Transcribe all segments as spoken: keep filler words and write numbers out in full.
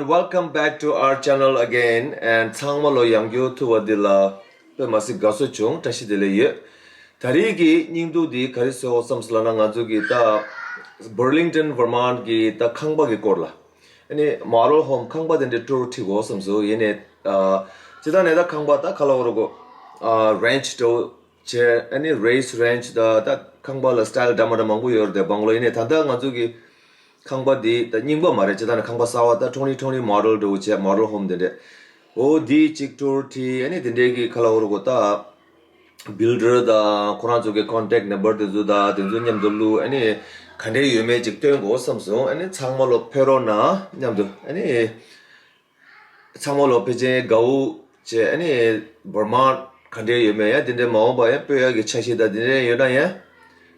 Welcome back to our channel again and ཚང་མ་ལོ་ཡང་བསྐྱར་ཐུག་པ་འདི་ལ་དཔེ་མ་སྲིད་དགའ་བསུ་བྱུང་། བཀྲ་ཤིས་བདེ་ལེགས་ཡོད། ད་རེས་ཀྱི་སྙིང་སྡུག་འདི་ག་རེ་བཟོས་ཡོད་བསམ་སོང་ལབ་ན། ང་ཚོ་གི་ད་Burlington Vermont གི་ད་ཁང་པ་གི་སྐོར་ལ། ཨ་ནི་model home ཁང་པ་དེ་འདྲའི་tour ཁྲིད་དགོས་བསམ་སོང་། ཡིན་ནའི་ཨ་སྤྱིར་བཏང་ནས་ད་ཁང་པ་ད་ག་ལབ་དགོས་རེད་གོ། ཨ་ranch འདྲ་བོ་བྱས། ཨ་ནི་raised ranch ད་ད་ཁང་པ་ལ་style འདྲ་མི་འདྲ་མང་པོ་ཡོད་རེད་དེ། bungalow ཡིན་ནའི་ད་ལྟ་ང་ཚོ་གི་ཁང་པ་འདི་ད་རྙིང་པ་མ་རེད། སྤྱིར་བཏང་ནས་ཁང་པ་གསར་པ་ད་twenty twenty model འདྲ་བོ་བྱས། model home དེ་འདྲས། འོ་འདི་གཅིག་tour ཁྲིད། ཨ་ནི་དེ་འདྲས་ཀྱི་ག་ལབ་དགོས་རེད་གོ། ད་builder དང་ཁོ་རང་ཚོ་གི་contact number དེ་ཚོ་དང་དེ་ཚོ་མཉམ་དུ་བླུགས། ཨ་ནི་ག་འདྲས་ཡོད་མེད་ཅིག་སྟོན་དགོས་བསམ་སོང་། ཨ་ནི་ཚང་མ་ལོ་ཕེབས་རོགས་གནང་། མཉམ་དུ། ཨ་ནི་ཚང་མ་ལོ་ཕལ་ཆེར་དགའ་བོ་བྱས། ཨ་ནི་Vermont ག་འདྲས་ཡོད་མེད་ཡང་དེ་འདྲས། མ་འོངས་པ་ཡང་སྤོ་ཡག་གི་འཆར་གཞི་དང་དེ་འདྲས་ཡོད་ན་ཡང་།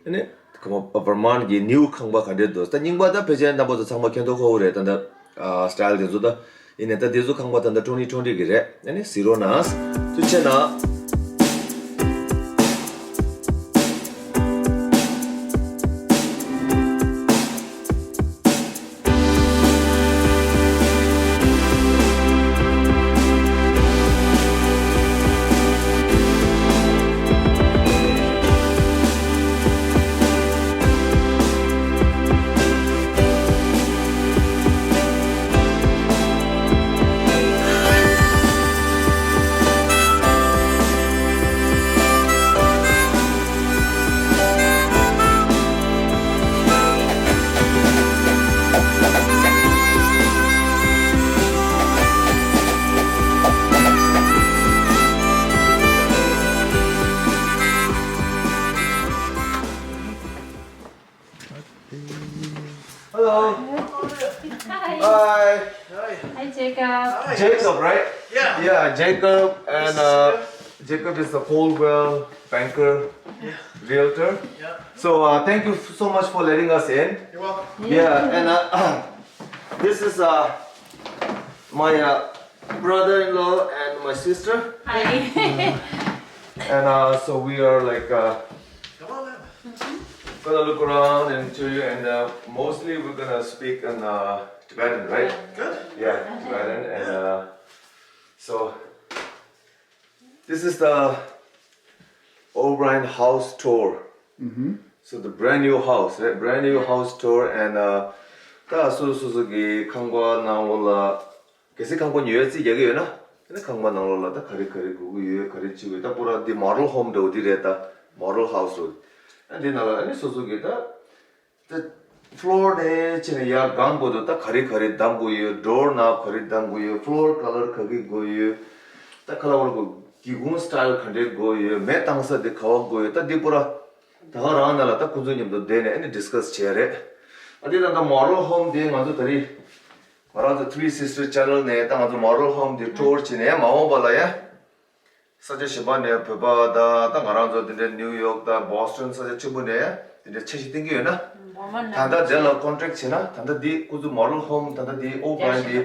ཨ་ནི་Vermont གི་new ཁང་པ་ག་འདྲས་འདུག་ད་རྙིང་པ་ད་ཕལ་ཆེར་རྣམ་པ་ཚོ་ཚང་མ་མཁྱེན་རྟོགས་ཁོ་བོ་རེད། ད་ད་ཨ་style དེ་ཚོ་ད། ཡིན་ནའི་ད་དེ་ཚོ་ཁང་པ་ད་ད་twenty twenty གི་རེད། ཨ་ནི་གཟིགས་རོགས་གནང་། ཐུགས་རྗེ་གནང་། Hello. Hi. Hi. Hi, Jacob. Hi. Jacob, right? Yeah. Yeah, Jacob and uh, Jacob is a Coldwell banker, yeah, realtor. Yeah. So uh, thank you so much for letting us in. You're welcome. Yeah, and uh, this is uh, my uh, brother-in-law and my sister. Hi. And uh, so we are like uh, Come on in. Gonna look around and show you, and uh, mostly we're gonna speak in uh, Tibetan, right? Good. Yeah, Tibetan, and uh, so this is the O'Brien house tour. Mm-hmm. So the brand new house, right? Brand new house tour, and uh, ད་སོ་སོ་སོ་གི་ཁང་པ་ནང་ལོགས་ལ། གལ་སྲིད་ཁང་པ་ཉོ་ཡ་རྩིས་རྒྱག་གི་ཡོད་ན། ཨ་ནི་ཁང་པ་ནང་ལོགས་ལ་ད་ག་རེ་ག་རེ་དགོས་ཀྱི་ཡོད། ག་རེ་བྱེད་ཀྱི་ཡོད། ད་པུ་ར་འདི་model home འདྲ་བོ་འདི་རེད། ད་model house རེད། ཨ་འདི་ནང་ལ་ཨ་ནི་སོ་སོ་གི་ད་ད་floor ནས་ཕྱིན་ནས་ཡར་སྒང་བར་དུ་ད་ག་རེ་ག་རེ་བདམས་དགོས་ཡོད། drawer ནང་ག་རེ་བདམས་དགོས་ཡོད། floor colour ག་གི་དགོས་ཡོད། ད་ག་ལབ་དགོས། སྒེའུ་ཁུང་style ག་འདྲའི་དགོས་ཡོད། མེ་བཏང་ས་དེ་ག་བ་དགོས་ཡོད། ད་འདི་པུ་ར་ད་ག་རང་ནང་ལ་ད་ཁོང་ཚོ་མཉམ་དུ་བསྡད་ནས་ཨ་ནི་discuss བྱས་རེད། ཨ་འདི་ད་ད་model home འདི་ང་ཚོ་ད་རེས། ང་རང་ཚོ་Three Sister Channel ནས་ད་ང་ཚོ་model home འདི་tour བྱས་ནས་མ་འོངས་པ་ལ་ཡང་ས་ཆ་གཞན་པ་ནས་བོད་པ་དང་ད་ང་རང་ཚོ་འདི་འདྲའི་New York དང་Boston ས་ཆ་ཆེན་པོ་ནས་འདི་འདྲའི་འཆར་གཞི་བཏིང་གི་ཡོད་ན། ད་ལྟ་དེ་ལ་contract བྱས་ན་ད་ལྟ་འདི་ཁོ་ཚོ་model home ད་ལྟ་འདི་ཨོ་བྷ་རན་འདི་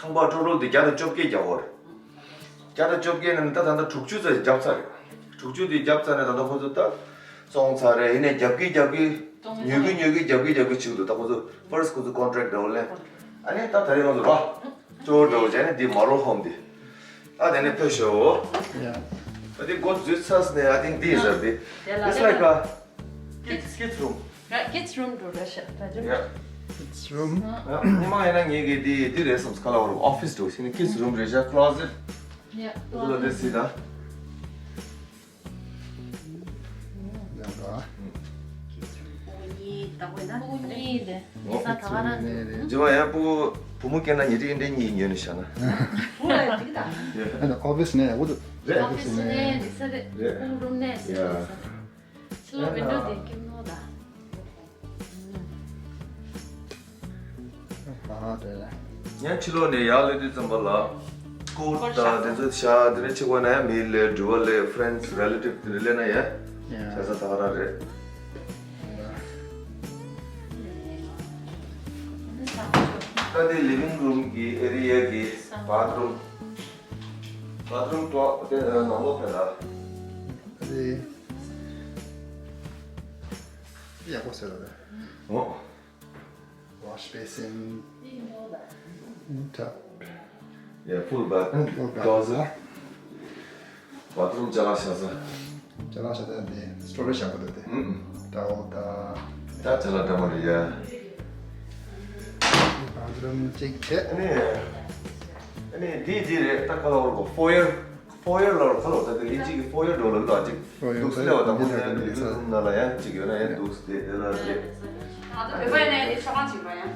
ཁང་པ་total འདི་བརྒྱ་དང་བཅོ་བརྒྱད་རྒྱག་དགོས་རེད། བརྒྱ་དང་བཅོ་བརྒྱད་ནང་ནས་ད་ད་ལྟ་དྲུག་ཅུ་ཙམ་བརྒྱབ་ཚར་རེད། དྲུག་ཅུ་འདི་བརྒྱབ་ཚར་ནས་ད་ལྟ་ཁོ་ཚོ་ད་བཙོང་ཚར་རེད། ཡིན་ནའི་རྒྱབ་ཀྱི་རྒྱབ་ཀྱི་ཉོ་གི་ཉོ་གི་རྒྱབ་ཀྱི་རྒྱབ་ཀྱི་བྱེད་ཀྱི་འདུག་ད་ཁོ་ཚོ་first ཁོ་ཚོ་contract འདྲ་བོ་ལེན། ཨ་ནི་ད་ད་རེས་ང་ཚོ་ར་གཙོ་བོ་འདྲ་བོ་བྱས་ནས་འདི་model home འདི་ད་དེ་ནས་ཕེབས་ཤོག Yeah. ད་འདི་སྒོ་འཛུལ་ཚར་ནས་I think འདི་ཡིན་ཟེར་འདི། དེ་ལ་It's like a kids kids room. Kids room འགྲོ་རེད་ཤག་ད་ཅི། Yeah. Kids room. ཉི་མ་ཡིན་ན་ངེད་ཀྱི་འདི་འདི་རེད་བསམ། ག་ལ་བར་office འགྲོ་ཞིག་ནི་kids room རེད་ཤག closet. Yeah. འདི་ལ་འདི་སྲིད་ད། ཡང་འདྲ། ཨོ་གཉིས་ལྟ་བུ་ཡིན་ན། ཨོ་གཉིས་དེ། ཨོ། ས་ད་ག་རང་འདུག་རྗེས་མ་ཡང་ཕྲུ་གུ་བུ་མོ་སྐྱེས་ན་ཉི་ཁྲི་འདྲེ་གཉིས་ཉོས་ནས་བཞག་ན། བུ་ལ་འགྲིག་ད། ཨ་ནི་office ནས་འོ་དུ། རེད། office ནས་འགྲིག་ས་རེད། རེད། ཁོང་རུམ་ནས་ཡ། ཕྱི་ལོགས་window དེ་ཀིམ་ནོ་ད། ཨ་དེ་ལ། ཡང་ཕྱི་ལོགས་ནས་ཡར་སླེབས་དུས་ཙམ་པ་ལ་coat དང་དེ་ཚོ་ཤག་དེ་འདྲ་ཆེ་བ་ན་ཡང་མི་སླེབས། འགྲུལ་པ་སླེབས། friends relative དེ་འདྲ་སླེབས་ན་ཡང་ཡ། བྱ་ས་ད་ག་རང་རེད། ད་དེ་living room གི་area གི་bathroom bathroom དེ་ནང་ལོགས་ཕེབས་ལ། ཨ་དེ་ཡག་པོ་ཟེར་ལ་རེད། ཨོ། Wash basin, tub. Yeah, full bath. Full bath. Closet. Bathroom ཅ་ལག་བཞག་ས། ཅ་ལག་བཞག་ས་དེ་སི་ཊོ་རེཇ་བཞག་པ་དེ། ཨུམ། ཊོ་ཝེལ་དང་། ད་ཅ་ལག་འདྲ་མ་རེད་ཡ། བྷ་ཐི་རུམ་གཅིག་བྱས། ཨ་ནི། ཨ་ནི་འདི་འདི་རེད། ད་ག་ལ་བར་གོ་ཕོ་ཡར། ཕོ་ཡར་ལ་བར་ག་ལ་བར་ད་དེ་ཨིན་ཇི་གི་ཕོ་ཡར་འགྲོ་ལ་ལ་ཅིག་ཕོ་ཡར་འདུག་སེ་ལས་བ་དང་ཕོ་ཡར་ལི་ཝིང་རུམ་ནང་ལ་ཡང་ཅིག་ཡོད་ན་ཡང་འདུག་སེ་དེ་ལ་ལས། ང་ཚོ་བོད་པ་ཡིན་ན་ཡང་དེ་ཆོ་ག་ཅིག་མ་ཡང་།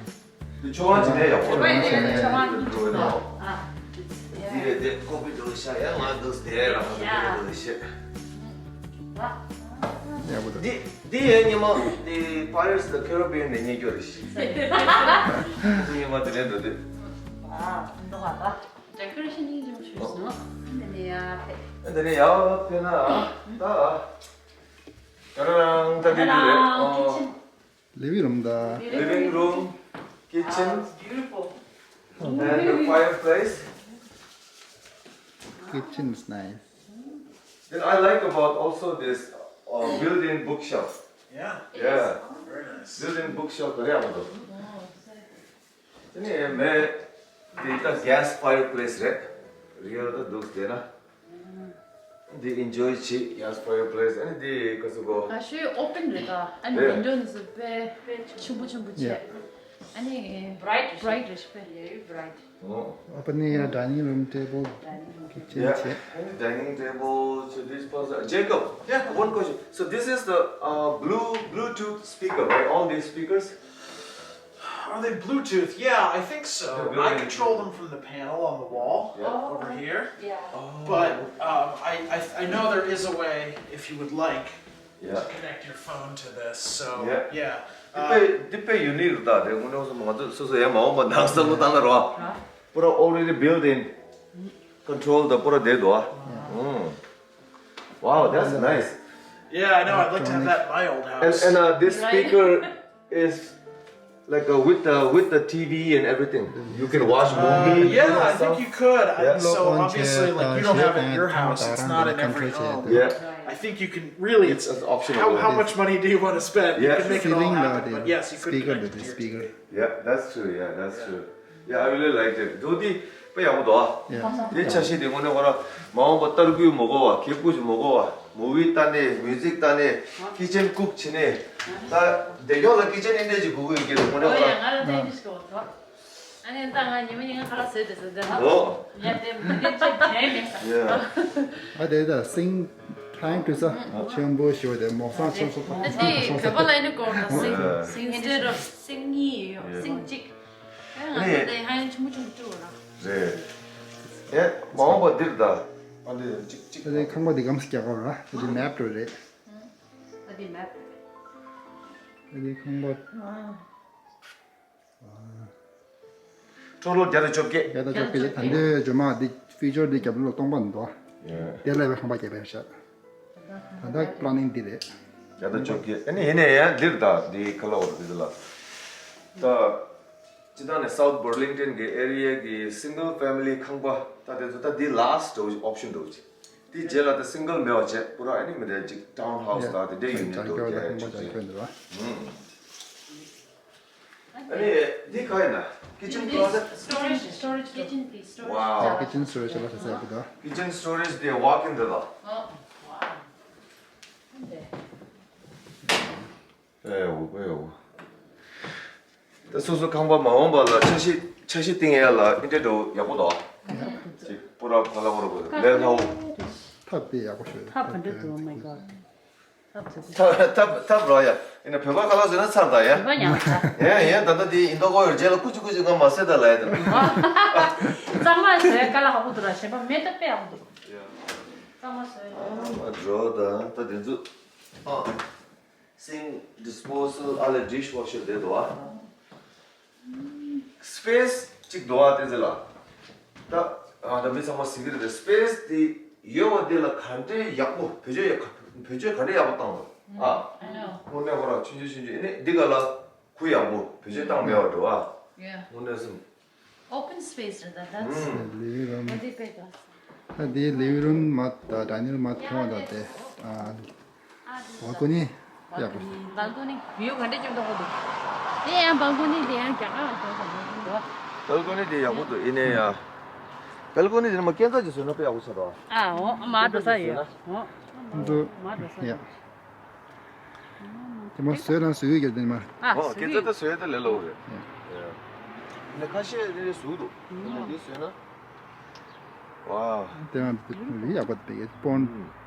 དེ་ཆོ་ག་ཅིག་ནས་ཡག་པོ་རེད། ཆོ་ག་ཅིག་ནས་ཡག་པོ་རེད། ཨ། འདི་རེད་དེ་ཀོ་པི་འགྲོ་ཤ་ཡ་ང་འདུག་སེ་དེ་རང་ཚོ་འགྲོ་ཤེ། ཡག་པོ་འདུག་འདི་འདི་ཡའི་ཉི་མ་འདི་Pirates of the Caribbean ནས་རྙེད་རྒྱུ་རེད་ཤི། འདི་ཉི་མ་དེ་ནས་འགྲོ་དུས། ཨ། འདུག་ག Decoration ཡིན་ཅུང་ཞུས་སོང་། འདི་ནས་ཡར་ཕེབས། འདི་ནས་ཡར་ཕེབས་ན་ད། ད་རང་ད་འདི་འདི་རེད། ཨོ། Living room དང་། Living room, kitchen, beautiful, and the fireplace. Kitchen is nice. Then I like about also this uh, built-in bookshelf. Yeah. Yeah. Very nice. Built-in bookshelf. ད་ནི་ཡ་མ་གཏོགས། དེ་ནས་མེད། འདི་ད་gas fireplace རེད། རི་ཡར་ད་འདུག་བསྡད་ན། འདི་ཨིན་ཇོའི་བྱེད། gas fireplace ཨ་ནི་འདི་ག་ཚོད་གོ། ད་ཤོས་ཨོ་པན་རེད་ད། ཨ་ནི་རེད། ཝིན་ཌོ་ནི་སུ་དཔེ་ཆེན་པོ་ཆེན་པོ་བྱས། ཨ་ནི་bright རེད་ཤག bright རེད་ཤག་དཔེ། Yeah, bright. Oh. Open here, dining room table, kitchen Yeah, set. And dining table to this person. Jacob, yeah, one question. So this is the uh, blue Bluetooth speaker, right? All these speakers? Are they Bluetooth? Yeah, I think so. They're I built-in. Control them from the panel on the wall Yeah. Oh, over here. Yeah. Oh. But um, I, I, I know there is a way, if you would like, Yeah. to connect your phone to this. So, Yeah. yeah. འདི་དཔེ་འདི་དཔེ་unique རེད་ད། དེ་དངོས་གནས་སོ་ང་ཚོ་སོ་སོ་ཡང་མ་འོངས་པ་ནང་བསམ་བློ་བཏང་ན་རོ། ཧ། པུ་ར་already built in control དང་པུ་ར་བསྡད་འདུག་ཨ། ཨུམ། Wow, that's nice. Yeah, I know. I'd like to have that in my old And house. and uh, this Right. speaker is like uh, with the with the T V and everything. You can watch Uh, movie. Yeah, I think you could. I- Yeah. So obviously, like you don't have it in your house. It's not in every home. Yeah. I think you can really. It's an option. How, how much money do you want to spend? Yeah. You can make it all happen. But yes, you could connect it to your T V. Yeah, that's true. Yeah, that's true. Yeah, I really liked it. དོ་དེ་དཔེ་ཡག་པོ་འདུག་ཨ། དེ་ཆ་ཤས་དེ་དངོས་གནས་ཁོ་རང་མ་འོངས་པ་ཏར་སྐུད་མ་དགོས་པ། ཁེབས་སྐུད་ཅིག་མ་དགོས་པ། མུ་བི་ལྟ་ནས་མིའུ་ཛིག་ལྟ་ནས་ཀི་ཅན་ཀུག་བྱེད་ནས། ད་བདེ་སྐྱོང་ལ་ཀི་ཅན་ཨིན་འདྲས་ཅིག་དགོས་ཀྱི་ཡོད་ཀྱི་རེད་དངོས་གནས་ཁོ་རང་། ཨ་ནི་ད་ང་ཉི་མ་ཉིན་ཁ་ལག་བཟས་དེ་ཟེར་དེ་ན། ཨོ། ཡ་དེ་མི་དེ་ཅིག་དྲན་མེད་ས། Yeah. ཨ་དེ་ད་sink trying to ས་ཆེན་པོ་ཞིག་དེ་མོ་སང་ཆོག་ཆོག་ད་དེ་བོད་པ་ལ་ཨ་ནི་གོ་ད་sink instead of sink གཉིས་ཡོད། sink གཅིག་ཨེ་ང་ཚོ་དེ་ཧ་ཡང་ཆུང་ཆུང་ཆུང་ལ། རེད། ཨེ་མ་འོངས་པ་འདིར་ད། ཨ་འདི་ཅིག་ཅིག་ད་དེ་ཁང་པ་འདི་གམ་སྐྱ་གོ་ར། ད་དེ་map རེད། ད་དེ་map རེད། ད་དེ་ཁང་པ། ཨ། ཁྲོ་ལོ་བརྒྱ་དང་བཅོ་བརྒྱད། བརྒྱ་དང་བཅོ་བརྒྱད། ད་འདི་ཇོ་མ་འདི་feature འདི་རྒྱབ་ལོགས་སྟོང་པ་འདུག་ཡ། དེ་ལས་པའི་ཁང་པ་བརྒྱབ་པའི་ཤག་ད་ལྟ་planning འདི་རེད། བརྒྱ་དང་བཅོ་བརྒྱད། ཨ་ནི་ཡིན་ནའི་ཡང་འདིར་ད་འདི་ཁ་ལ་འོར་འདི་ལ། ད། སྤྱི་བཏང་ནས་South Burlington གི་area གི་single family ཁང་པ་ད་དེ་ཚོ་ད་འདི་last འདྲ་བོ་option འདྲ་བོ་ཅིག་དེ་རྗེས་ལ་ད་single མེད་པ་བྱས་པུ་ར་ཨ་ནི་མི་འདྲ་ཅིག་townhouse ད་དེ་འདྲ་ཡིན་ནི་འདུག་ཅག་ཅག་ཡོད་ད་ཁང་པ་ཅག་ཁྱོད་འདུག་ཨ། ཨ་ནི་འདི་ག་ཡིན་ན་kitchen closet? Storage, storage, kitchen གི་storage. Wow. Kitchen storage ལ་ཟེར་ཟེར་གི་འདུག kitchen storage དེ་walk in དེ་ལ། ཨོ། Wow. ཨེ་འོ་ཨེ་འོ། ད་སོ་སོ་ཁང་པ་མ་འོངས་པ་ལ་འཆར་གཞི་འཆར་གཞི་བཏིང་ཡ་ལ་ཨིན་ཏྲེ་འགྲོ་ཡག་པོ་འདུག་ཅིག་པུ་ར་ཁ་ལ་ཁོ་ར་གོ་ལས་སླ་བོ། ཐབ་དེ་ཡག་པོ་ཞིག་རེད། ཐབ་ཕན་འདྲ་འདུག Oh my god. ཐབ་ཚ་ཚ། ཐབ་ཐབ་ཐབ་ར་ཡ། ཡིན་ན་བོད་པ་ཁ་ལག་བཟོས་ན་ཚར་ད་ཡ། བོད་པ་ཉམས་ཚ། ཡ་ཡ་ད་ལྟ་དེ་ཡིན་མདོག་ཁ་པོ་ཡོད་རྗེས་ལ་ཀུ་ཅི་ཀུ་ཅི་ང་མ་ཟེར་ད་ལ་ཡ་ད། གཙང་མ་བཟོས་ཁ་ལག་ཧ་གོ་འདུག་ར་གཞན་པ་མེད་ད་དཔེ་ཧ་གོ་འདུག་ཡ། གཙང་མ་བཟོས། ཨ་མ་འགྲོ་ད་ད་དེ་ཚོ། ཨ། Sink disposal ཨ་ལས་dishwasher དེ་འདུག་ཨ། space གཅིག་འདུག་ཨ་དེ་ཚེ་ལ། ད་ཨ་ད་མི་ཚང་མ་ཟེར་གི་རེད་དེ་space དེ་ཡོད་པ་དེ་ལ་ག་འདྲའི་ཡག་པོ་བེད་སྤྱོད་ཡག་བེད་སྤྱོད་ག་འདྲའི་ཡག་པོ་བཏང་འདུག་ཨ། དངོས་གནས་ཁོ་རང་ཆུང་ཆུང་ཆུང་ཆུང་ཨེ་ནས་འདི་ག་ལ་གུ་ཡག་པོ་བེད་སྤྱོད་བཏང་མེད་པ་འདུག་ཨ། དངོས་གནས་སེམས། Open space རེད་ད་ད། ལིབ་རུམ། ཨ་འདི་དཔེ་དགའ་ས། ད་འདི་ལིབ་རུམ་མ་ད་ཌའི་ནིང་རུམ་མ་ཐོན་པ་ད་དེ། ཨ་བལ་ཀོ་ནི་ཡག་པོ། བལ་ཀོ་ནི་view ག་འདྲ་སྐྱིད་མདོག་པོ་འདུག་དེ་ཡང་བལ་ཀོ་ནི་དེ་ཡང་རྒྱ་གར་ལ་འགྲོ་དགོས་མ་རེད། བལ་ཀོ་ནི་དེ་ཡག་པོ་འདུག་ཡིན་ནའི་ཡ། བལ་ཀོ་ནི་དེ་ནི་མ་སྐས་འཛེག་ཅིག་བཟོས་ན་དཔེ་ཡག་པོ་ཆགས་འདུག་ཨ་འོ་མ་འགྲོ་ས་ཡོད། འོ་འདུག་མ་འགྲོ་ས་ཡོད། དེ་མ་བཟོས་ན་བཟོས་ཡོད་ཀྱི་དེ་མ། ཨ་ཨོ་སྐས་འཛེག་ད་བཟོས་ཡོད་ད་ལས་སླ་པོ་རེད། ཡ། ནི་ཁ་ཤས་རེ་རེ་བཟོས་འདུག་ཡིན་ན་འདི་བཟོས་ན། ཝའོ། དེ་ཡང་འདི་ཡག་པོ་འདུག་སྤོན།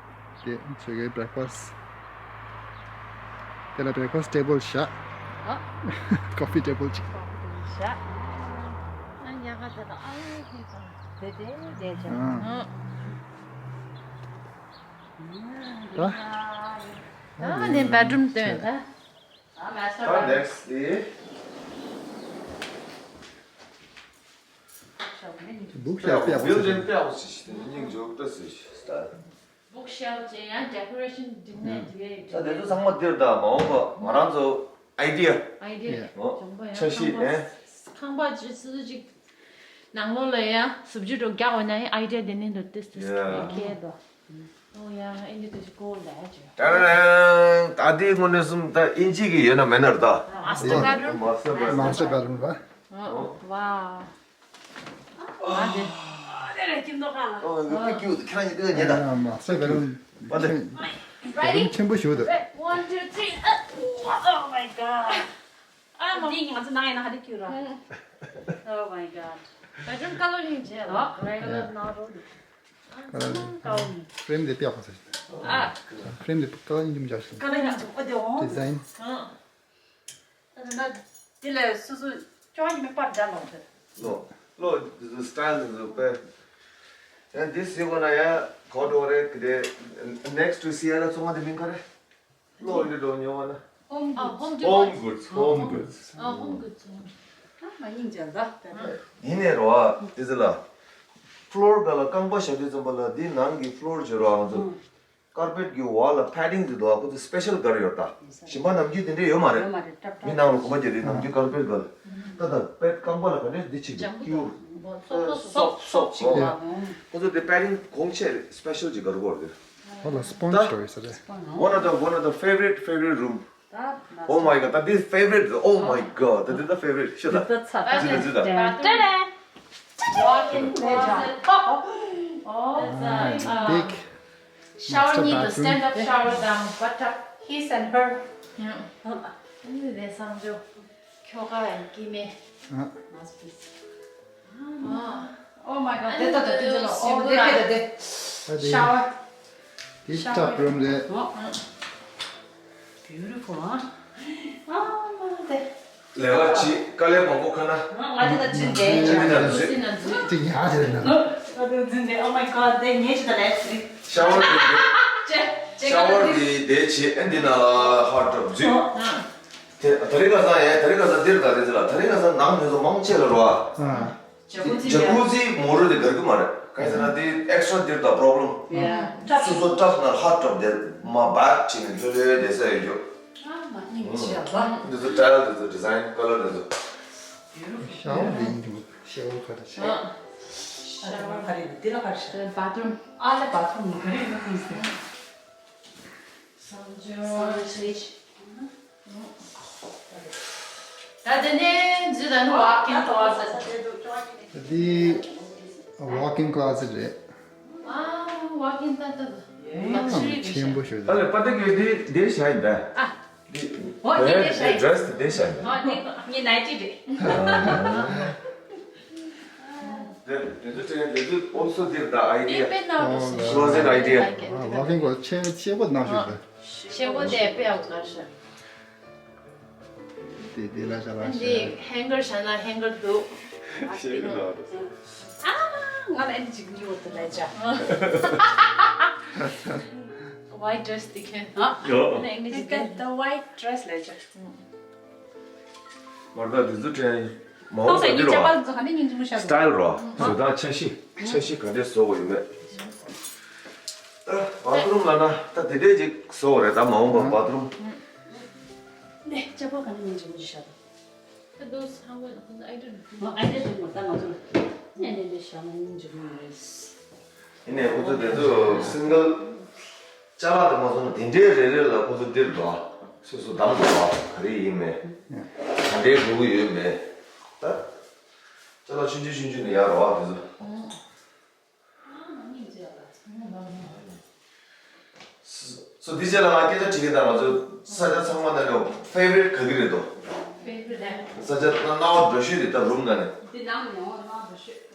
དེ་ཆོས་གའི་བྷེ་རེག་ཕ་སི། དེ་ལ་བྷེ་རེག་ཕ་སི་ཊེ་བལ་བཞག་ཨ། ཀོ་ཕི་ཊེ་བལ་ཅིག་བཞག་ཨ་ཉག་ག་དེ་དང་ཨ་ཡེ་ཁེ་དང་དེ་དེ་དེ་ཅག་ཨ། ཨ། ད། ཨ་ནི་བེད་རུམ་སྟོན་ད། ད་ནེག་སི་ཊི་དེ། བུག་ཤེལ་ཕ་བི་ལ་ཇན་ཕ་བི་ལ་ཇན་ཕ་བི་ལ་ཇན་ཕ་བི་ལ་ཇན་ཕ་བི་ལ་ཇན། བུག་ཤེལ་ཕ་ཇན་ཡང་ཌེ་ཀོ་རེ་ཤན་འགྲིག་ནས་འགྲིག་ཡས་ད་དེ་ཚོ་ཚང་མ་འདིར་ད་མ་འོངས་པ་ང་རང་ཚོ་ཨའི་ཌི་ཡ། ཨའི་ཌི་ཡ། འོ། འཆར་གཞི་ནས། ཁང་པ་ཅི་སུ་ཅིག་ནང་ལོགས་ལ་ཡང་ཟུབ་ཅུ་འགྲོ་རྒྱག་འོ་ན་ཡང་ཨའི་ཌི་ཡ་དེ་ནས་འདུག་ཏིས་ཏིས་ཡ། ཁྱེད་དོ། འོ་ཡ་ཨིན་ཇི་ཏུ་ཅི་གོ་ལ་ཅི། ཏན་ཏན། ད་དེའི་དངོས་གནས་སུམ་ད་ཨིན་ཇི་གི་ཡོད་ན་མེད་ན་རེད་ད། མ་སི་ཊར་བེད་རུམ། མ་སི་ཊར་བེད་རུམ། མ་སི་ཊར་བེད་རུམ་ལ། ཨོ། ཝའོ། ཨ་དེ། ཨོ་དེ་རེད་ཁྱིམ་ཐོག་ཁང་ལ། ཨོ་ཡོད་པའི་ཀྱུ་ཁྱེད་རང་ཡོད་པའི་ཉེ་ད། ཨ་མ་སི་ཊར་བེད་རུམ། པ་དེ། བེད་རུམ་ཆེན་པོ་ཞིག་འདུག One, two, three. Oh my god. ཨ་མ། འདི་ང་ཚོ་ནང་ཡིན་ན་ཧ་དེ་ཀྱུ་ར། Oh my god. བེད་རུམ་ཀ་ལར་ཡིན་བྱས་ལ། ཨོ། རེ་ག་ལར་ན་རོ། ཀ་ལར། ཀ་ལར། ཕེ་རེམ་དེ་ཏེ་ཡག་པོ་ཟེར། ཨ། ཕེ་རེམ་དེ་ཀ་ལར་ཡིན་གྱི་མི་འཇགས་ཤིང་། ཀ་ལར་ཡིན་གྱི་ཨོ་དེ་འོང་། ཌི་ཛའིན། ཨ། ད་ད་འདི་ལས་སོ་སོ་ཅོ་ཡིན་མིན་པར་འདྲ་ལོ་དེ། ལོ། ལོ། འདི་ཚོ་སི་ཊལ་འདི་ཚོ་དཔེ། ཡང་འདི་ཟེར་གོ་ན་ཡང་གོ་འགྲོ་རེད་དེ། Next to Sierra ཚོང་ཁང་དེ་མིང་ག་རེ། ལོ་འདི་འགྲོ་ཉོ་བ་ན། Home Goods. Home Goods. Home Goods. ཨ། Home Goods. ཨ་མ་སྙིང་རྗེ་ད། ཡིན་ནའི་རོ་ཨ་དེ་ཚོ་ལ། ཕློར་ག་ལ་རྐང་པ་བཞག་དུས་ཙམ་པ་ལ་འདི་ནང་གི་ཕློར་བྱེད་རོགས་ཨང་ཚོ། ཀར་པེཊ་གི་འོག་ལ་པེ་ཌིང་དེ་འདུག་ཨ། ཁོ་ཚོ་སི་པེ་ཤལ་ག་རེ་ཡོད་ད། ཞིམ་པ་ནམ་རྒྱུན་དེ་འདྲས་ཡོད་མ་རེད། ཡོད་མ་རེད། ཀྲབ་ཀྲབ། མི་ནང་ལ་གོམ་པ་རྒྱག་དུས་ནམ་རྒྱུན་ཀར་པེཊ་ག་ལ། ད་ད་པེཊ་རྐང་པ་ལ་ག་འདྲས་འདི་ཅིག་འདུག་ཀྱུར། སོབ་སོབ་སོབ་ཅིག་འདུག་ཨ། ཁོ་ཚོ་དེ་པེ་ཌིང་གོང་ཆེ་རེད། སི་པེ་ཤལ་ཅིག་ག་རེ་གོ་རེད། ཧོ་ལ་སི་པོན་ཇི་ཞོ་ཡི་ས་རེད། One of the, one of the favorite, favorite room. Oh my god, that is favorite. Oh my god, that is the favorite. ཤོད་ད། འདི་ད་ཚ། འདི་ད་འདི་ད། Walk-in closet. Oh, that's a, uh, big shower master need a bathroom. Stand-up shower དང་bathtub. His and her. Yeah. འདི་དེ་བསམ་བྱོ། ཁྱོ་ག་ཡང་སྐྱིད་མེད། ཨ། Masterpiece. Oh my god, དེ་ལྟ་དང་དེ་ལྟ་ལ། ཨོ་དེ་དེ་དེ་དེ། ཨ་དེ། Shower. དེ་ཊབ་རུམ་རེད། ཨོ། Beautiful, ཨ། ཨ་མ་དེ། ལས་ཀ་བྱེད་དཀའ་ལས་མང་པོ་ཁ་ན། ང་དེ་ད་འཛུལ་བསྡད། ང་དེ་ད་འཛུལ། ང་དེ་ད་འཛུལ། དེ་ཉག་དེ་རེད་ན། ང་དེ་འཛུལ་བསྡད། Oh my god, དེ་ཉེ་ཆེ་ད་ལས་ཟིན། ཤ་ཝར་དེ། ཅེ་ཅེ། ཤ་ཝར་དེ་དེ་བྱེད། ཨ་འདི་ན་ཧོཊ་ཊབ་འཛུལ། ཨ། དེ་དེ་རིང་ཁ་སང་ཡ་དེ་རིང་ཁ་སང་འདིར་ད་རེད་ཟེར་ལ། དེ་རིང་ཁ་སང་ནང་མི་ཚོ་མང་ཆེ་ལ་རོ་ཨ། ཇ་ཀུ་ཟི་ཇ་ཀུ་ཟི་མོ་རུ་དེ་དགར་གི་མ་རེད། གང་ཡིན་ཟེར་ན་དེ་ཨེག་སི་ཊྲ་འདིར་ད་པོ་རོབ་ལེམ། ཡ། སོ་སོ་ཊབ་ན་ཧོཊ་ཊབ་དེ་མ་བེག་བྱས་ནས་ལྷོད་ལྷོད་བསྡད་ས་ཡོད་རྒྱུ། ཨ་མ་སྙིང་རྗེ་ལ། འདི་ཚོ་ཊའིལ་འདི་ཚོ་ཌི་ཛའིན་ཀ་ལར་འདི་ཚོ། ཤ་ཝར་དེ་ཡིན་འདུག་ཤ་ཝར་ག་རེ་ཤ་ཝར་ག་རེ་འདི་ལ་ག་རེ་ཤ་ཝར། བ་ཐི་རུམ། ཨ་ལེ་བ་ཐི་རུམ་ག་རེ་ཡོད་ཁུངས་ཟེར། བསམ་བྱུང་། བསམ་བྱུང་། ད་དེ་ནས་འཛུལ་ད་ནི་walk-in closet། འདི་walk-in closet་རེད། ཨ། Walk-in ད་ད་ད། ལག་ཤི་རི་ཆེན་པོ་ཞིག་རེད། ཨ་ལེ་པ་ཏི་གི་འདི་འདི་བཞག་ཡིན་པས། ཨ། འདི་འོ་འདི་འདི་བཞག་ཡིན། ཌི་རེ་སི་འདི་བཞག་ཡིན། ཨ་འདི་ངའི་ནའི་ཊི་རེད། ཨ། དེ་དེ་ཚོ་དེ་དེ་ཚོ་also འདིར་ད་ཨའི་ཌི་ཡ། དེ་དཔེ་ནག་པོ་བཟོས། Closet idea། I like it. ཨ། Walk-in closet་ཆེ་ཆེ་པོ་ནང་ཞིག་རེད། ཤེལ་སྒོ་དེ་དཔེ་ཡག་པོ་ཟེར། དེ་དེ་ལ་ཤ་ལ་ཤ། འདི་ཧེང་གར་བཞག་ན་ཧེང་གར་འདུག་ཤེལ་སྒོ་ནང་དུ། ཨ་མ། ང་ལ་ཨེ་འདི་ཅིག་ཉོ་དུ་ལས་བྱ། White dress་དེ་ཁྱོད། ཨ། ཡོ། ང་ལ་ཨེ་འདི་ཅིག་the white dress་ལས་བྱ། མར་ད་འདི་ཚོ་དྲན་མ་འོངས་པ་འདི་རོ། སི་ཊའིལ་རོ། བཟོ་སྟངས་འཆར་གཞི་འཆར་གཞི་ག་འདྲས་བཟོ་དགོས་ཡོད་མེད། ད་བ་ཐི་རུམ་ལ་ན་ད་དེ་འདྲས་ཅིག་བཟོ་དགོས་རེད། ད་མ་འོངས་པ་བ་ཐི་རུམ། ནས་ལྕགས་པོ་ག་ནས་ཉིན་གཅིག་མོ་ཅིག་བཞག་དང་། ད་དུང་ས་འོག་ཁོ་ཚོ་ཨའི་ཌི་ཡ་འདུག་ཨ་ཨའི་ཌི་ཡ་འདུག་ད་ང་ཚོ་ནས་ནས་འདི་བཞག་ན་ཉིན་གཅིག་མོ་རེད། ཡིན་ནའི་ཁོ་ཚོ་དེ་ཚོ་སིང་གལ་ཅ་ལག་དེ་མ་བཟོ་ན་དེ་འདྲའི་རེ་རེ་ལ་ཁོ་ཚོ་འདིར་འདུག་ཨ། སོ་སོ་བདམས་འདུག་ཨ། ག་རེ་ཡིན་མེད། འདྲེ་དགོས་ཀྱི་ཡོད་མེད། ད། ཅ་ལག་ཆུང་ཆུང་ཆུང་ཆུང་ནས་ཡར་རོ་ཨ་དེ་ཚོ། སོ་འདི་རྗེས་ལ་ང་སྐད་ཆ་དྲི་གི་ད་ང་ཚོ་ས་ཆ་ཚང་མ་ནང་ནས་ཕེ་ཝ་རིཊ་ག་གི་རེད་དོ། ཕེ་ཝ་རིཊ་ས་ཆ་ན་ནང་བ་འགྲོ་ཤོས་རེད་ད་རུམ་ནང་ནས། འདི་ནང་ནས་འོ་ནང་འགྲོ་ཤོས།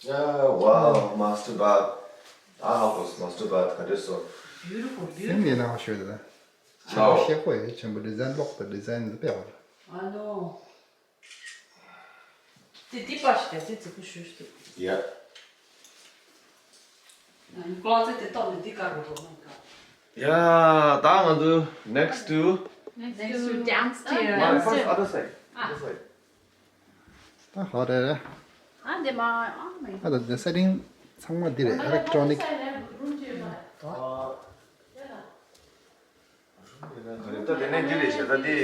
Yeah, wow, master bath. Ah, how was master bath? ག་འདྲས་སོང་། Beautiful, beautiful. སེམས་ཡིན་ནའང་ཤོད་དེ། ཆེན་པོ་ཤེས་ཁོ་ཡོད་ཆེན་པོ་ཌི་ཛའིན་ལོག་པ་ཌི་ཛའིན་འདི་དཔེ་བར། I know. དེ་འདི་པ་ཞིག་དེ་འདི་རྫིག་པོ་ཞུ་ཞུ། Yeah. ཀློ་ཛེ་དེ་ཏོག་ནི་འདི་ཀ་རུ་རོ་མ་ཀ Yeah, ད་ང་ཚོ་next to Next to downstairs. My first other side. Other side. ད་ཧོ་རེ་རེ། ཨ་འདི་མ་ཨ་མ་ཨ་ད་འདི་སེ་ཊིང་ཚང་མ་འདི་རེད་ཨ་ལེག་ཊོ་ནིག་ད་དེ་ནས་འདི་རེད་ཤག་ད་འདི་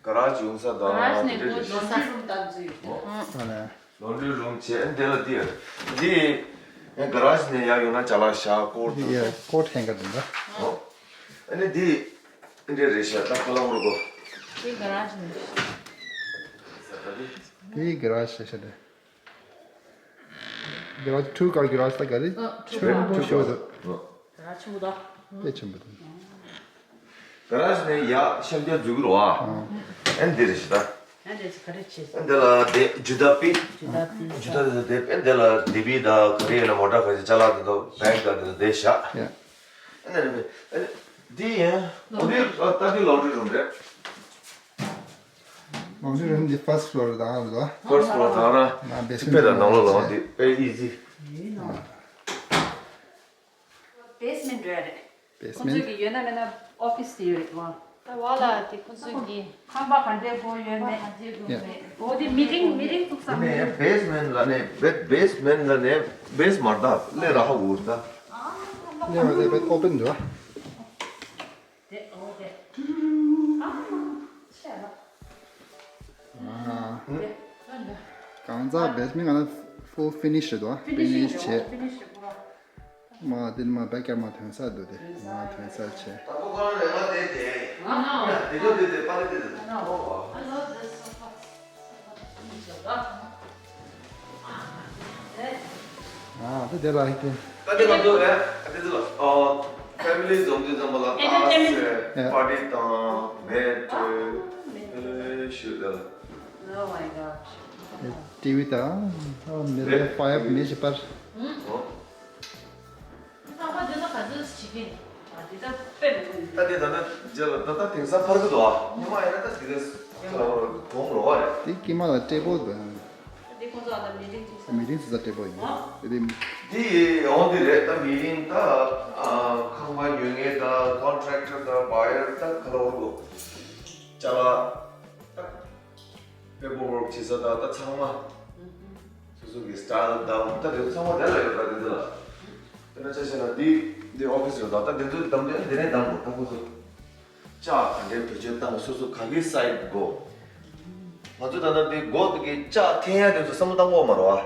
ག་རེ་ཇི་ཡོང་ས་དང་ག་རེ་རེད། ལོན་ཌི་རུམ་བྱས་འདི་ལ་འདི་འདི་ག་རེ་ནས་ཡར་ཡོང་ན་ཅ་ལག་བཞག་ཀོ་ཊི་དང་ཡ་ཀོ་ཊི་ཧེང་གར་འདི་འདྲ། ཨ་ནི་འདི་འདི་རེད་ཤག་ད་ཁ་ལག་རུ་གོ་འདི་ག་རེ་ནས་འདི་ག་རེ་ཤག་ཤག་འདི། ག་རེ་ཊུ་ཀར་ག་རེ་ད་ག་རེ་ཆེན་པོ་ཤོད་དོ། ག་རེ་ཆེན་པོ་དང་། དཔེ་ཆེན་པོ་དང་། ག་རེ་ནས་ཡ་ཤར་རྒྱག་འཛུགས་རོ་ཨ། ཨན་འདི་རེད་ཤི་ད། ཨན་འདི་ག་རེ་བྱེད། ཨན་འདི་ལ་དེ་ཇུ་ད་པི། ཇུ་ད་པི། ཇུ་ད་དེ་དེ་ཨན་འདི་ལ་དེ་པི་ད་ག་རེ་ཡིན་ན་མོ་ཊ་ག་ཅི་ཅ་ལག་དེ་དོ་བེག་ད་དེ་དོ་དེ་བཞག་ཡ། ཨན་འདི་ནི་འདི་ཡིན། འོ་དེ་ད་དེ་ལོན་ཌི་རུམ་རེད། ལོན་ཌི་རུམ་འདི་ཕར་སི་ཕི་ལོར་དང་ལ། ཕར་སི་ཕི་ལོར་དང་ར། ང་བེ་སི་མེན་ཊི་དཔེ་དང་ནང་ལོགས་ལ་འདི་དཔེ་ཨི་ཛི། ཡིན་ནོ། བེ་སི་མེན་ཊི་རེད། བེ་སི་མེན་ཊི། ཁོང་ཚོས་ཀྱི་ཡོད་ན་མེད་ན་ཨོ་ཕི་སི་དེ་ཡོད་རེད་བ། ད་བ་ལ་དེ་ཁོང་ཚོས་ཀྱི། ཁང་པ་ག་འདྲས་པོ་ཡོད་མེད། ཡ། འོ་དེ་མི་ཊིང་མི་ཊིང་ཚུགས་ས་མེད། ནས་བེ་སི་མེན་ཊི་ལ་ནས་བེ་བེ་སི་མེན་ཊི་ལ་ནས་བེ་སི་མར་ད་ལས་ར་ཧ་འུར་ད། ལས་ར་ལས་བེ་ཨོ་པན་འདུག་དེ་འོ་དེ། ཨ་མ། ཆེ་ལ། ཨ། དེ། གང་ཟག་བེ་སི་མེན་ཊི་ང་ན་ཕུལ་ཕི་ནི་ཤི་རེད་དོ། ཕི་ནི་ཤི་ཕི་ནི་ཤི་རེད་བྱེད། ཕི་ནི་ཤི་རེད་བ། མ་དེ་ནི་མ་བེ་ཀར་མ་ཐོན་ས་འདུག་དེ་མ་ཐོན་ས་བྱེད། ད་ཁོ་ཁོ་རང་ལས་མ་དེ་དེ། ཨ་ནོ། དེ་ཚོ་དེ་དེ་པ་ལེ་དེ་དེ། ཨ་ནོ། I love this so much. ཨ་དེ་དེ་ལ་ཧི་ཀིན། ད་དེ་ང་ཚོ་ཨེ་ཨ་དེ་ཚོ་ཨ་ཕེ་མི་ལི་འཛོམས་དུས་ཙམ་པ་ལ་ཨེ་ཏཱས་ཨེ་པར་ཊི་དང་མེད་ཨེ་ཤུ་དེ་ལ། Oh my gosh. ཊི་ཝི་དང་ཨ་མེ་རེ་ཕའི་ཡར་མེ་ཤི་པར། ཨོ། ད་དེ་ད་ན་རྗེས་ལ་ད་ད་དེང་སང་ཕར་གི་འདུག་ཨ། ཉི་མ་ཡིན་ན་ད་དེ་ག་ཁ་ལ་བར་གོང་རོ་བ་རེད། དེ་ཀི་མ་ལ་སྤྲད་པོ་དང་། དེ་ཁོང་ཚོ་ཨ་ད་མི་རིང་ཅིག་ས། མི་རིང་ཅིག་ས་སྤྲད་པོ་ཡིན། དེ་དེ་འདི་ཡོང་དེ་རེད་ད་མི་རིང་ད་ཁང་པ་ཉོ་མཁན་ད་ཀོན་ཊེག་ཊར་ད་བ་ཡར་ད་ཁ་ལ་བར་གོ་ཅ་ལག་ད། པེ་པར་ཝརཀ་བྱེད་ས་དང་ད་ཚང་མ། སོ་སོ་གི་སི་ཊལ་དང་ད་དེ་ཚོ་ཚང་མ་དེ་ལ་ཡོད་པ་དེ་ཚོ་ལ། དེ་ན་ཆ་བཞག་ན་འདི་འདི་ཨོ་ཕི་སི་ཡོད་ད་ད་དེ་ཚོ་དམ་དེ་འདི་ནས་དམ་དགོས་ད་ཁོ་ཚོ། ལྕགས་ག་འདྲའི་བེད་སྤྱོད་བཏང་སོ་སོ་ག་གི་སའི་ཛི་དགོས། ང་ཚོ་ད་ལྟ་འདི་སྒོ་དེ་གི་ལྕགས་འཐེན་ཡ་དེ་ཚོ་བསམ་བློ་བཏང་དགོས་མ་རེད་བ།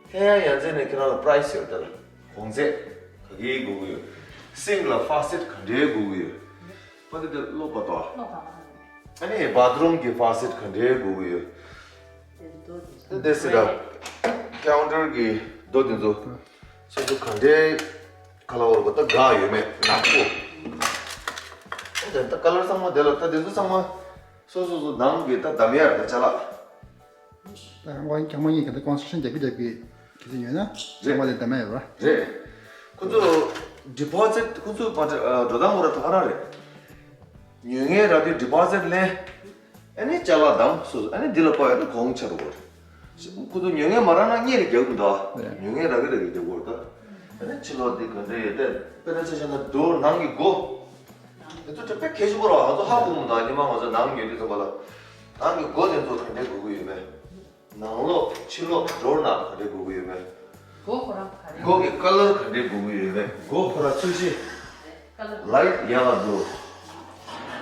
འཐེན་ཡ་ཡ་མཚན་ནས་ཁྱེད་རང་ལ་པ་རའི་སི་ཡོད་དེ་ལ་གོང་ཚད་ག་གི་དགོས་ཀྱི་ཡོད། སིང་ལ་ཕ་སེཊ་ག་འདྲའི་དགོས་ཀྱི་ཡོད། པ་དེ་དེ་ལོ་བ་དོ། ཨ་ནི་བཱཐ་རུམ་གྱི་ཕ་སེཊ་ག་འདྲའི་དགོས་ཀྱི་ཡོད། དེ་དེ་སི་ར་ཀའུན་ཊར་གྱི་རྡོ་དེ་ཚོ་སོ་སོ་ག་འདྲའི་ཁ་ལ་བོར་གོ་ད་དགའ་ཡོད་མེད་ནག་པོ། ཨ་དེ་ད་ཀ་ལར་ཚང་མ་དེ་ལ་ད་དེ་ཚོ་ཚང་མ་སོ་སོ་སོ་ནང་གི་ད་འདམ་ཡ་ད་ཅ་ལག་ད་ང་ཁྱང་མ་ཡིན་ག་ད་ཀོན་སི་ཊྲག་ཤན་རྒྱབ་ཀྱི་རྒྱབ་ཀྱི་གལ་སྲིད་ཡོད་ན་རེད། ཚང་མ་དེ་འདམ་ཡ་ཡོད་ར། རེད། ཁོ་ཚོ་ཌི་པོ་ཟིཊ་ཁོ་ཚོ་པ་ཏྲ་འགྲོ་སྟངས་ཁོ་ར་ད་ག་རང་རེད། ཉོ་མཁན་རག་དུས་ཌི་པོ་ཟིཊ་ལེན། ཨ་ནི་ཅ་ལག་དང་སོ་སོ་ཨ་ནི་འདི་ལ་སྤར་ཡ་ད་གོང་ཆ་རུ་བོར། ཁོ་ཚོ་ཉོ་མཁན་མ་རག་ན་གཉེར་རྒྱག་གི་འདུག་ཨ། རེད། ཉོ་མཁན་རག་གི་རག་གི་རྒྱག་གི་འདུག་ཨ། ཨ་ནི་ཕྱི་ལོགས་འདི་ག་འདྲ་ཡོད་དེ་དཔེར་ན་ཆ་བཞག་ན་ཌོར་ནང་གི་སྒོ། དེ་ཚོ་དེ་དཔེ་གལ་ཆེན་པོ་རེད་བ། ང་ཚོ་ཧ་གོ་མི་འདུག་ཨ། ཉི་མ་ང་ཚོ་ནང་ཉོ་དུས་ཙམ་པ་ལ། ནང་གི་སྒོ་དེ་ཚོ་ག་འདྲ་དགོས་ཀྱི་ཡོད་མེད། ནང་ལོགས་ཕྱི་ལོགས་ཌོར་ནག་ག་འདྲ་དགོས་ཀྱི་ཡོད་མེད། སྒོ་ཁོ་རང་ག་རེ། སྒོ་གི་ཀ་ལར་ག་འདྲ་དགོས་ཀྱི་ཡོད་མེད། སྒོ་ཁོ་རང་ཚོས་གཞི། ཀ་ལར། ལའིཊ་ཡག་ག་འདུག་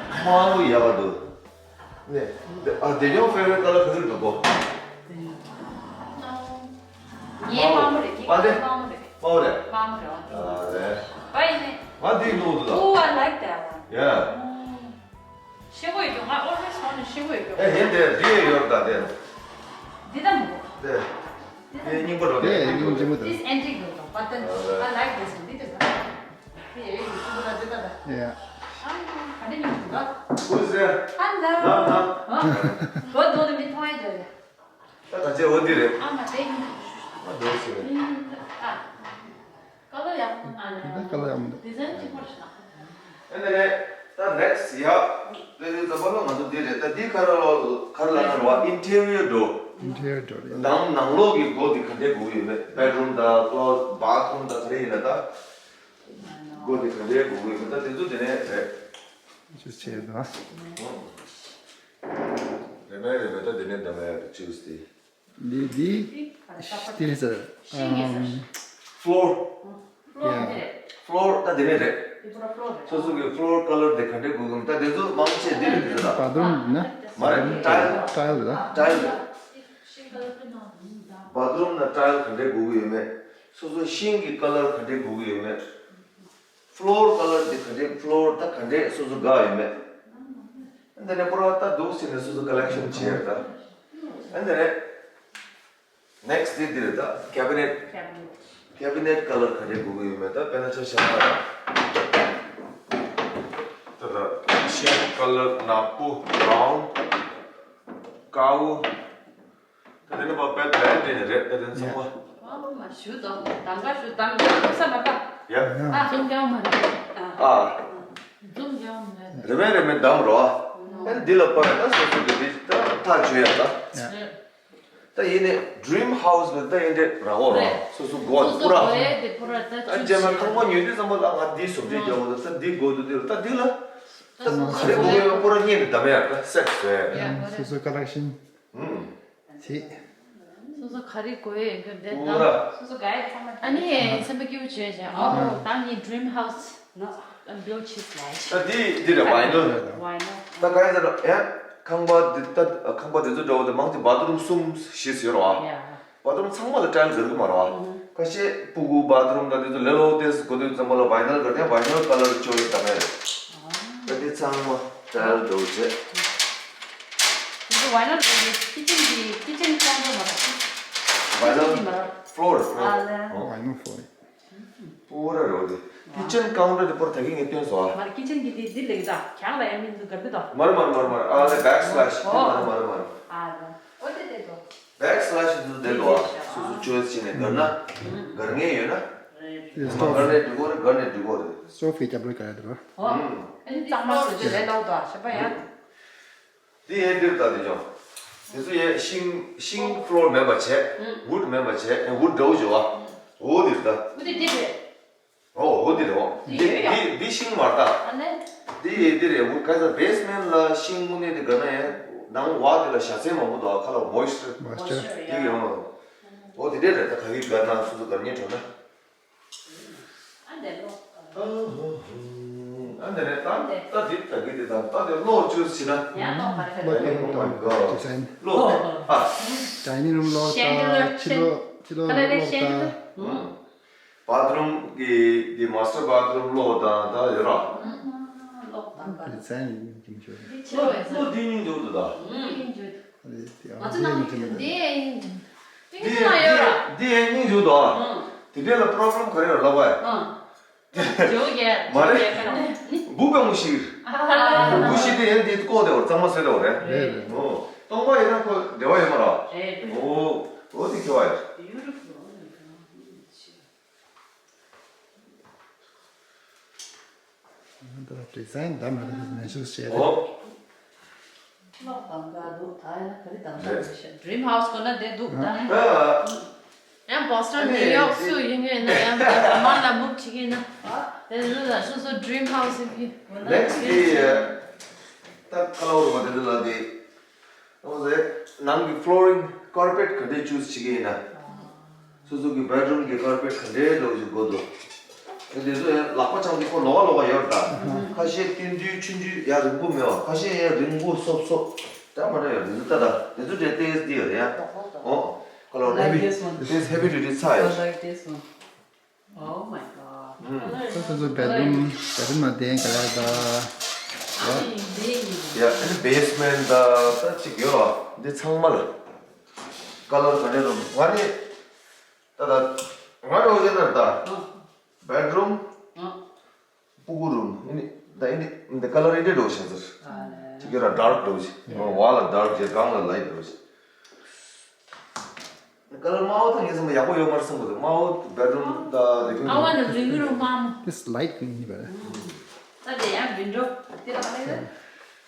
དམར་པོ་ཡག་ག་འདུག་ནས། ཨ་དེ་ཉོ་ཕེ་ཝ་རིཊ་ཀ་ལར་ག་ཚོད་འདུག་གོ། ངའི་དམར་པོ་རེད། ངའི་པ་ལེ། དམར་པོ་རེད། དམར་པོ་རེད། དམར་པོ་རེད། ཨ་རེད། བ་ཡིན་ནི། ང་འདི་ལོ་འདུག་ད། Oh, I like that one. Yeah. ཤེས་དགོས་ཡོད་འདུག་ང་always want to ཤེས་དགོས་ཡོད་འདུག་ཨེ་ཡིན་དེ་འདི་ཡོད་ད་དེ། འདི་ད་མོ། དེ། དེ་སྙིང་པོ་རོ་དེ་དེ་སྙིང་པོ་ཆེན་པོ་དེ། This antique though, but then I like this one. This is དེ་ཡོད་ཡོད་ཀྱི་ཀུ་ཀུ་ར་དེ་ད་ད། Yeah. ཨ་ག་འདྲ་སྙིང་པོ་འདུག་ག Who's there? Hello. ན་ན། ཨ་གོ་དོ་དེ་མི་མཐོང་ཡ་ཅོ་རེད། ད་ད་ཅེ་འོ་དེ་རེད། ཨ་མ་དེ་ཡིན། ཨ་འདུག་ཟེར། ཨ། ཀ་ལ་ཡག་པོ་འདུག་ཨ་ད་ཀ་ལ་ཡག་པོ་འདུག་ཌི་ཛའིན་གཅིག་པོ་རེད་ཤག་ཨ་ནི་ད་next ཡ། དེ་དེ་ད་པ་ལོ་ང་ཚོ་འདི་རེད། ད་འདི་ག་རེ་ལོ་ག་རེ་ལབ་ན་རེད་བ། Interior door. Interior door. ནང་ནང་ལོགས་ཀྱི་སྒོ་འདི་ག་འདྲའི་དགོས་ཀྱི་ཡོད་མེད། Bedroom དང་Closet, Bathroom དང་ག་རེ་ཡིན་ན་ད། སྒོ་འདི་ག་འདྲའི་དགོས་ཀྱི་ཡོད་མེད། ད་དེ་ཚོ་དེ་ནས་རེད། ཅུ་ཆེ་ད། རེད་མེད་རེད་མེད། ད་དེ་ནས་ད་མེད་ཅུ་སྟེ། འདི་འདི་ལྟར་ཤིང་གི་ཟེར། ཨམ། Floor. Floor འདི་རེད། Floor ད་དེ་ནས་རེད། འདི་པུ་ར་floor རེད། སོ་སོ་གི་floor colour དེ་ག་འདྲས་དགོས་གི་ད་དེ་ཚོ་མང་ཆེ་འདི་རེད་དེ་ཚོ་ད། Bathroom ན། མ་རེད། tile. Tile རེད་ད། Tile རེད། Bathroom ན་tile ག་འདྲས་དགོས་གི་ཡོད་མེད། སོ་སོ་ཤིང་གི་colour ག་འདྲས་དགོས་གི་ཡོད་མེད། Floor colour འདི་ག་འདྲས། Floor ད་ག་འདྲས་སོ་སོ་དགའ་ཡོད་མེད། འདི་ནས་པུ་ར་ད་འདུག་ཟེར་ནས་སོ་སོ་collection བྱས་ཡོད་ད། འདི་ནས་next འདི་འདི་རེད་ད། Cabinet. Cabinet colour ག་འདྲས་དགོས་ཀྱི་ཡོད་མེད། ད་དཔེར་ན་ཆ་བཞག་ན་ད་ད་ཤིང་colour ནག་པོ་brown དཀར་པོ། ད་དེ་ནི་པ་དཔེ་དེ་འདྲས་ནི་རེད། ད་དེ་ཚང་མ། ཨ་མ་ཞུ་དང་དང་ག་ཞུ་དང་ག་ས་མ་པ། ཡ། ཨ་འཛོམས་རྒྱག་མ་རེད། ཨ། འཛོམས་རྒྱག་མ་རེད། རེད་མེད་རེད་མེད་དང་རོ། ཨ་འདི་ལ་པ་ད་སོ་སོ་གི་འདི་ད་ཐག་ཆོད་ཡ་ད། ད་ཡིན་ནི་dream house ལ་ད་ཡིན་འདྲས་ར་འོ་ར་སོ་སོ་སྒོ་སོ་སོ་པུ་ར། སྒོ་ཡ་དེ་པུ་ར་ད་ད་རྗེས་མ་ཁང་པ་ཉོས་དུས་ཙམ་པ་ལ་ང་འདི་སོ་འདི་རྒྱག་འོ་ད་འདི་སྒོ་དུ་འདི་ལ་ད་འདི་ལ། ད་ག་རེ་དགོས་ཡོད་པུ་ར་གཉིས་ནི་ད་མེད་ཡ་ད་set བཟོས། ཡ་སོ་སོ་collection། ཨུམ། ཅི། སོ་སོ་ག་རེ་དགོས་ཡོད་གི་འདི་པུ་ར། ད། སོ་སོ་ག་ཡེ་ཚང་མ། ཨ་ནི་སེམས་པ་སྐྱིད་པོ་བྱོས་བྱས། ཨ་ཧོ་ད་ངའི་dream house ནང་build བྱས་ལ། ད་འདི་འདི་རེད། vinyl vinyl། ད་ག་ཡེ་ཟེར་ཡ། ཁང་པ་འདི་ད་ཁང་པ་འདི་ཚོ་འདྲ་བོ་དེ་མང་ཆེ་bathroom གསུམ་བཞི་ཟེར་རོ། ཡ། Bathroom ཚང་མ་ལ་tile དགོས་ཀྱི་མ་རེད་བ། ཁ་ཤས་ཕྲུ་གུ་bathroom དང་དེ་ཚོ་ལེ་ལོ་ཏེས་དགོས་དུས་ཙམ་པ་ལ་vinyl དགོས་ཏེ་vinyl colour choice དགོས་མེད་རེད། ད་དེ་ཚང་མ་tile དགོས་བྱས། དེ་ཚོ་vinyl དགོས་ཏེ་kitchen གི་kitchen counter མ་རེད། vinyl kitchen གི་མ་རེད། Floor floor། ཨ་ལེ། ཨོ། vinyl floor། པུ་ར་རོ་དེ། kitchen counter དེ་པོར་ད་གིན་ངས་སྟོན་སོང་ཨ། མ་རེད། kitchen གི་དེ་འདི་ལེགས་ད་གྱང་ལ་ཡང་མི་འདུག་ག་འདི་དང་། མ་རེད་མ་རེད་མ་རེད་མ་རེད། ཨ་ལེ་backsplash དེ་མ་རེད་མ་རེད་མ་རེད། ཨ་ལེ། ཨོ་དེ་དེ་དོ། Backsplash དེ་ཚོ་བསྡད་འདུག་ཨ། སོ་སོ་choice བྱས་ནས་སྒར་ན། སྒར་ངེས་ཡོད་ན། རེད། མ་སྒར་ནས་འགྲིག་གོ་རེད། སྒར་ནས་འགྲིག་གོ་རེད། སོ་ཕའི་རྒྱབ་ལ་ག་རེ་འདུག་ཨ། ཨོ། ཨ་ནི་གཙང་མ་བཟོ་རྒྱུ་ལས་སླ་བོ་འདུག་ཨ། ཤེས་པ་ཡ། དེ་ཡས་འདིར་ལྟ་དེ་ཀྱང་། དེ་ཚོ་ཡས་ཤིང་ཤིང་floor མེད་པ་བྱས། wood མེད་པ་བྱས། wood འདྲ་བོ་བྱས་པ། འོ་འདིར་ལྟ། ཨོ་དེ་འདི་རེད། ཨོ་འོ་འདི་རེད་ཨོ། འདི་འདི་འདི་ཤིང་མ་རེད་ད། ཨ་ནི། འདི་ཡས་འདི་རེད། འོ་ག་ས་basement ལ་ཤིང་དངོས་གནས་དེ་ག་ན་ཡས་ནང་བ་དེ་ལ་བཞའ་ཚན་མང་པོ་འདུག་ཨ། ཁ་ལ་moisture། moisture འདི་ཡོང་། ཨོ་དེ་འདྲས་རེད། ད་ག་གི་ག་ན་སོ་སོ་ག་ཉེ་གྲོ་ན། ཨ་འདྲས་ལོ། ཨ་འདྲས་ད་ད་དེ་ད་གི་དེ་ད་ད་དེ་ལོ་བཅུ་ཟིན་ན། ཡང་ལོ་ག་རེ་ག་རེ། Oh my God. ལོ་ཨ། dining room ལོ་ད་ཕྱི་ལོ་ཕྱི་ལོ་ལོ་ད། bathroom གི་དེ་master bathroom ལོ་ད་ད་ཡོད་ར། ལོ་ད་ག་རེ། design ཡིན་ཅིང་ཆོས། ལོ་ལོ་དེ་ཉིན་འཇོག་ཏུ་ད། ང་ཚོ་ནང་དེ་ཡིན་དེ་ཡིན་དེ་ཡིན་ཡོད་ར། དེ་ཡིན་ཉིན་འཇོག་ཏུ་ཨ། དེ་འདྲས་ལ་problem ག་རེ་ཡོད་ལབ་བས། ཇོ་རྒྱལ། མ་རེད། བུ་དཔེ་མོ་ཞིག་བུ་ཞིག་དེ་ཡན་དེ་ལྐོག་དེ་བར་གཙང་མ་བཟོས་དེ་བར་རེད། རེད་རེད། ཨོ། སྟོང་པ་ཡིན་ན་ཁོ་འབྲེལ་བ་ཡོད་མ་རེད། རེད། ཨོ། ཨོ་དེ་ཁྱོད་བ་ཡོད། ད་design ད་མ་རེད། ནན་ཤོས་བྱས་རེད། ཨོ། ལོག་དང་ག་འདུག་ད་ཡང་ག་རེ་དང་ག་རེ་ཤ། dream house གོ་ན་བསྡད་འདུག་ད། ཨ། ཡང་Boston New York སུ་ཡིན་ཡོད་ན་ཡང་མ་ལ་move བྱེད་ཀྱི་ན། དེ་ཚོ་ལ་སོ་སོ་dream house ཡིན་གྱི། next དེ་ད་ཁ་ལ་འོར་བ་དེ་ཚོ་ལ་དེ་ཨོ་ཟེ་ནང་གི་flooring carpet ག་འདྲས་choose བྱེད་ཀྱི་ཡིན་ན། སོ་སོ་གི་bedroom གི་carpet ག་འདྲའི་འདྲ་བོ་ཞིག་དགོས་འདུག་དེ་དེ་ཚོ་ཡང་ལག་པ་འཆང་དུས་ཁོ་ལོག་ལོག་ཡོད་ད། ཁ་ཤས་སྟོན་དུས་ཆུང་ཆུང་ཡང་རིང་པོ་མེད་པ། ཁ་ཤས་ཡང་རིང་པོ་སོབ་སོབ་འདྲ་མ་འདྲ་ཡོད། དེ་ཚོ་ལྟ་ད། དེ་ཚོ་འདྲའི་ཏེས་འདི་ཡོད་རེད་ཡ། ཨོ། ཁོ་ལོ་like heavy this one. This heavy duty size. I like this one. Oh my god. ཨུམ། སོ་སོ་སོ་bedroom bedroom ལ་བསྟན་ག་རེ་ད། ཡ། ཨ་ནི་བེ་སི་མེན་ཊི་ད་ད་ཅིག་ཡོད་ར། འདི་ཚང་མ་ལ་ཀ་ལར་ག་འདྲ་རུང་། ང་ནི་ད་ད་ང་འགྲོ་གི་ན་ད་བེད་རུམ། སྤུ་གུ་རུམ། ཨ་ནི་ད་ཨ་ནི་འདི་ཀ་ལར་ཨ་འདྲ་འགྲོ་བྱེད་ཟེར། ཅིག་ཡོད་ར། ཌར་ཀི་འགྲོ་བྱེད། འོག་ལ་ཌར་ཀི་བྱེད། སྒང་ལ་ལའིཊ་འགྲོ་བྱེད། ཀ་ལར་དམར་པོ་ད་ངས་བསམ་པ་ཡག་པོ་ཡོད་མ་རེད་བསམ་གི་འདུག་དམར་པོ་བེད་རུམ་དང་ལིབ་ཝིང་རུམ། ཨ་བ་ན་ལིབ་ཝིང་རུམ་དམར་པོ། This light green ཡིན་པ་རེད། ད་དེ་ཡང་ཝིན་ཌོ་དེ་ལ་ག་རེ་རེད།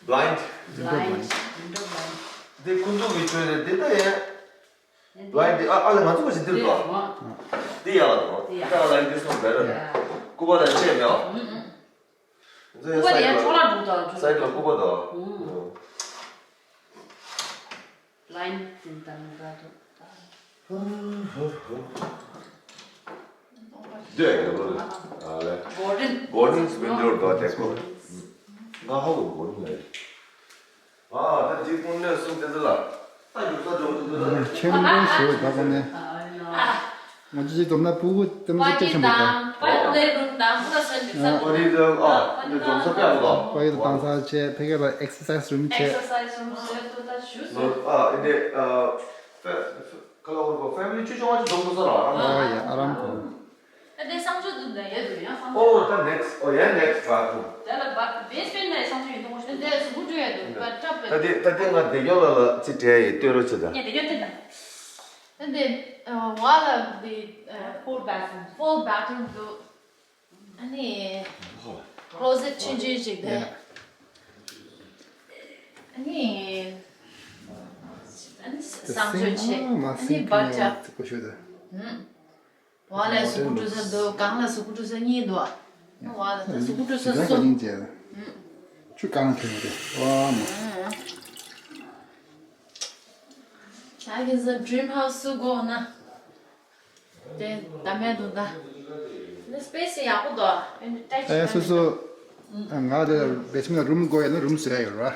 Blind། Window blind། ཝིན་ཌོ་བྷ་ལའིན་ཌི། འདི་ཁོང་ཚོ་གི་བྱོས་རེད། འདི་ད་ཡང་བྷ་ལའིན་ཌི། ཨ་ཨ་ལ་ང་ཚོ་ག་ཞིག་འདིར་འདུག་འདི་ཡག་ལ་འདུག་འདི་ཡག་ལ་འདི་སོང་བེད་རུམ། སྐུད་པ་དང་ཆས་མེད་པ། སྐུད་པ་དེ་ཡང་འཕྲོ་བརླག་འགྲོ་དང་འགྲོ། སའིཌ་ལ་སྐུད་པ་དང་། ལའིན་དེ་དང་འདྲ་འདུག་འདི་ཡག་པོ་རེད། ཨ་ལས། Golden། Golden window door decor། ང་ཧ་གོ་གོ་ནི་ལ། ཨ་ད་འདི་ཀུན་ནས་གསུམ་དེ་ཚོ་ལ། ད་ཡོད་ས་འགྲོ་འདུག་ད། ཁྱེད་མོ་ཞུ་ད་གོ་ནས། ང་ཚོ་ཅིག་འཛོམས་ན་སྤུ་གུ་དེ་མོ་ཚོ་སྐད་ཆ་མ་གཏོགས། པ་ཡི་དང་ཨ་འདི་འཛོམས་ས་དཔེ་ཡག་པོ་འདུག་པ་ཡི་དང་ས་བྱས་ཕ་གི་ལ་exercise room བྱས། Exercise room བཟོས་འདུག་ད་ཞུ་སོང་། ཨ་འདི་ཨ་ཁ་ལ་བོར་གོ་family བཅུ་བཅོ་ལྔ་ཅིག་འཛོམས་འདུག་ས་ར། ཨ་ཡ་ཨ་རམ་གོ། ད་དེ་གསང་སྤྱོད་དུ་ད་ཡོད་དུ་ཡང་གསང་སྤྱོད། Oh the next, oh yeah, next bathroom. དེ་ལ་བ་basement ན་གསང་སྤྱོད་ཡོད་དུ་ངོ་ཤེས། དེ་གཟུགས་པོ་བཀྲུ་ཡོད་དུ་བ་ཊབ་ད་དེ་ད་དེ་ང་དེ་ཡོད་ལ་ལ་ཅི་བྲལ་ཡི་ལྟོས་རོགས་བྱེད་ད། ངས་དེ་ཡོད་དེ་ན། ད་དེ་བ་ལ་དེ་full bathroom, full bathroom དུ། ཨ་ནི་closet ཆུང་ཆུང་ཞིག་དེ། ཨ་ནི་ཨ་ནི་གསང་སྤྱོད་བྱེད། ཨ་ནི་བ་ཊབ། འོག་ལ་གཟུགས་པོ་བཀྲུ་ས་འདུག་སྒང་ལ་གཟུགས་པོ་བཀྲུ་ས་གཉིས་འདུག་འོག་ལ་ད་གཟུགས་པོ་བཀྲུ་ས་གསུམ། ཆུ་བཀང་ཐོན་ཏེ་ཨོ་མ། ད་གིན་ས་dream house སུ་དགོས་ན། དེ་ད་མེད་འདུག་ད། འདི་space ཡག་པོ་འདུག་ཨེ་སོ་སོ། ང་དེ་basement room དགོས་ཡོད་ན་room བཟོ་ཡ་ཡོད་ར།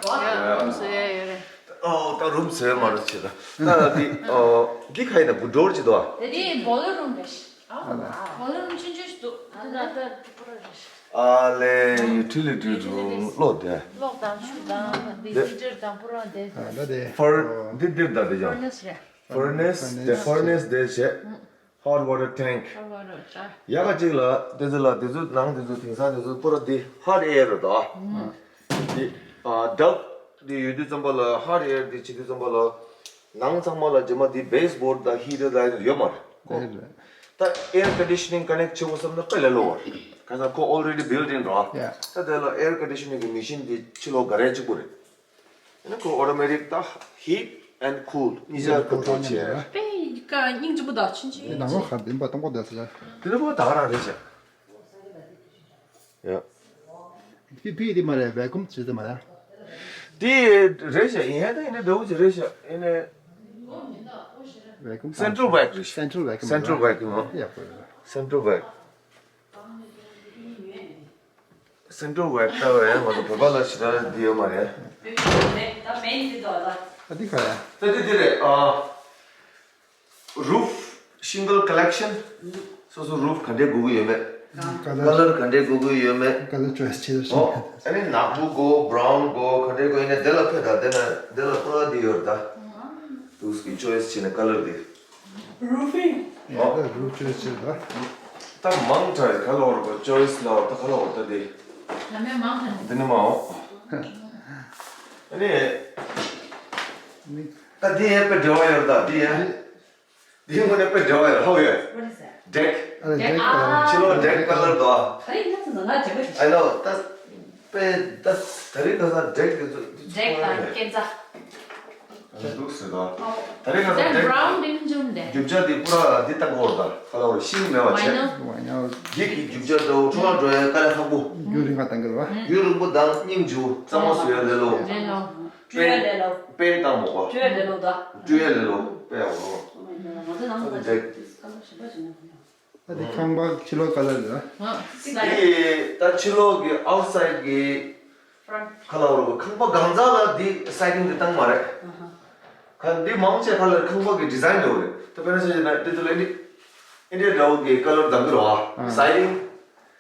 རུམ་བཟོ་ཡ་ཡོད་རེད། ཨོ་ད་རུམ་བཟོས་མ་རེད་ཆེ་ད། ད་འདི་ཨོ་འདི་ག་ཡིན་ན་བུ་འགྲོར་ཅི་འདུག་དེ་འདི་boiler room རེད། boiler room ཆུང་ཆུང་ཞིག་འདུག་ད་ད་ད་དེ་པོ་ར་རེད། ཨ་ལེ་utility room གློག་དེ། གློག་དང་ཆུ་དང་འདི་heater དང་པོ་ར་དེ། ད་དེ་ཕར་འདི་འདིར་ད་དེ་ཡང་furnace རེད། furnace དེ་furnace དེ་བྱས། Hot water tank. Hot water tank. ཡ་ག་ཅིག་ལ་དེ་ཚོ་ལ་དེ་ཚོ་ནང་དེ་ཚོ་དེང་སང་དེ་ཚོ་པུ་ར་དེ་hot air རེད་དོ། དེ་ཨ་duct དེ་ཡོད་དུས་ཙམ་པ་ལ་hot air དེ་བྱེད་དུས་ཙམ་པ་ལ་ནང་ཚང་མ་ལ་རྗེས་མ་དེ baseboard དང་heater དང་ཡོད་མ་རེད་ཁོ། རེད་རེད། ད་air conditioning connect བྱེད་དགོས་བསམ་ན་དཔེ་ལས་སླ་བ་རེད། ག་ས་ཁོ་already built in རེད། ཡ། ད་དེ་ལ་air conditioning གི་machine དེ་ཕྱི་ལོགས་ག་རེ་གཅིག་པོ་རེད། ཨ་ནི་ཁོ་automatic ད་heat and cool གཉིས་ཆ་control བྱས། དཔེ་ཀ་སྙིང་རྗེ་པོ་དང་ཕྱིན་ཆད། དེ་ནང་ལོགས་ཁ་བདེན་པ་གཏོང་གོ་བསྡད་ས་རེད། དེ་ནི་ཁོ་ད་ག་རང་རེད་ཤག་ཡ། དེ་དེ་དེ་མ་རེད། vacuum བྱེད་དེ་མ་རེད། དེ་རེད་ཤག་ཡིན་ཧ་ད་ཡིན་ན་འདྲ་བོ་ཅིག་རེད་ཤག་ཡིན་ནའི། vacuum central vac རེད་ཤག Central vacuum central vacuum ཨ། ཡག་པོ་རེད། Central vac། Central vac ལྟ་བས་ང་ཚོ་བོད་པ་ལ་ཞེ་དྲག་འདི་ཡོད་མ་རེད། ད་མེད་འདི་དོ་ད། ཨ་འདི་ག་རེད། ད་འདི་འདི་རེད་ཨ། Roof shingle collection སོ་སོ་roof ག་འདྲས་དགོས་ཀྱི་ཡོད་མེད། Color ག་འདྲས་དགོས་ཀྱི་ཡོད་མེད། Color choice བྱེད་རོགས་ཨོ། བྱེད། ཨ་ནི་ནག་པོ་དགོས་brown དགོས་ག་འདྲས་དགོས་ཡིན་ན་དེ་ལ་ཕེབས་དང་དེ་ན་དེ་ལ་ཕུ་ར་འདི་ཡོད་རེད་ད། དུས་ཀྱི་choice བྱས་ནས་color འདི། Roofing ཡ་ད་roof choice བྱེད་ད། ད་མང་དྲགས་ག་ལ་བར་གོ་choice ལ་བར་ད་ག་ལ་བར་ད་དེ། ད་མེད་མང་དྲགས། འདི་ནི་མའོ། ཨ་ནི། ད་འདི་ཡང་དཔེ་འབྲེལ་བ་ཡོད་ད་འདི་ཡང་། འདི་དངོས་གནས་དཔེ་འབྲེལ་བ་ཡོད་ཧོ་ཡོད། What is that? Deck. ཨ་རེ་deck color ཕྱི་ལོགས་deck color དོ། ད་རིང་ང་ཚོ་ནང་ང་འབྲེལ་བ་ཞིག I know ད་དཔེ་ད་ད་རིང་ཁ་སང་deck དེ་ཚོ་འདི་ཚོ་deck དང་སྐས་འཛེག་འདུག་ཟེར་དོ། ད་རེས་ང་ཚོ་ད་དེ་brown དེ་མི་འཇུག་འདི། རྒྱུ་ཆ་དེ་པུ་ར་འདི་བཏང་གི་འོར་ད་ཁ་ལ་འོར་ཤིང་མེད་པ་བྱས། Vinyl། Vinyl། འདི་གི་རྒྱུ་ཆ་དེ་འཕྲོ་བརླག་འགྲོ་ཡ་དཀའ་ལས་ཁག་པོ། རྒྱུན་རིང་བ་བཏང་གི་རེད་བ། རྒྱུན་རིང་པོ་དང་སྙིང་རྗེ་པོ་གཙང་མ་བཟོ་ཡ་ལས་སླ་པོ། ལས་སླ་པོ། བཀྲུ་ཡ་ལས་སླ་པོ། དཔེ་བཏང་མོ་བ། བཀྲུ་ཡ་ལས་སླ་པོ་ད། བཀྲུ་ཡ་ལས་སླ་པོ་དཔེ་ཡག་པོ། ང་ཚོ་ནང་ཚོ་ད་ཅིག་དཀའ་ལས་ཞེ་དྲག་བྱེད་ན་ཁོ་ཡང་། ད་དེ་ཁང་པ་ཕྱི་ལོགས་ཀ་ལ་རེད། ཨ། དེ་ད་ཕྱི་ལོགས་ཀྱི་outside ཀྱི་ཁ་ལ་བ་རུ་ཁང་པ་གང་ཚང་ལ་འདི་siding འདི་བཏང་མ་རེད། ཁ་འདི་མང་ཆེ་ཁ་ལ་ཁང་པ་གི་design འདྲ་བོ་རེད། ད་དཔེར་ན་ཆ་བཞག་ན་འདི་ཚོ་ལ་འདི་ཨིན་ཌི་ཡ་འདྲ་བོ་གི་ཀ་ལར་བཏང་གི་རེད་བ། siding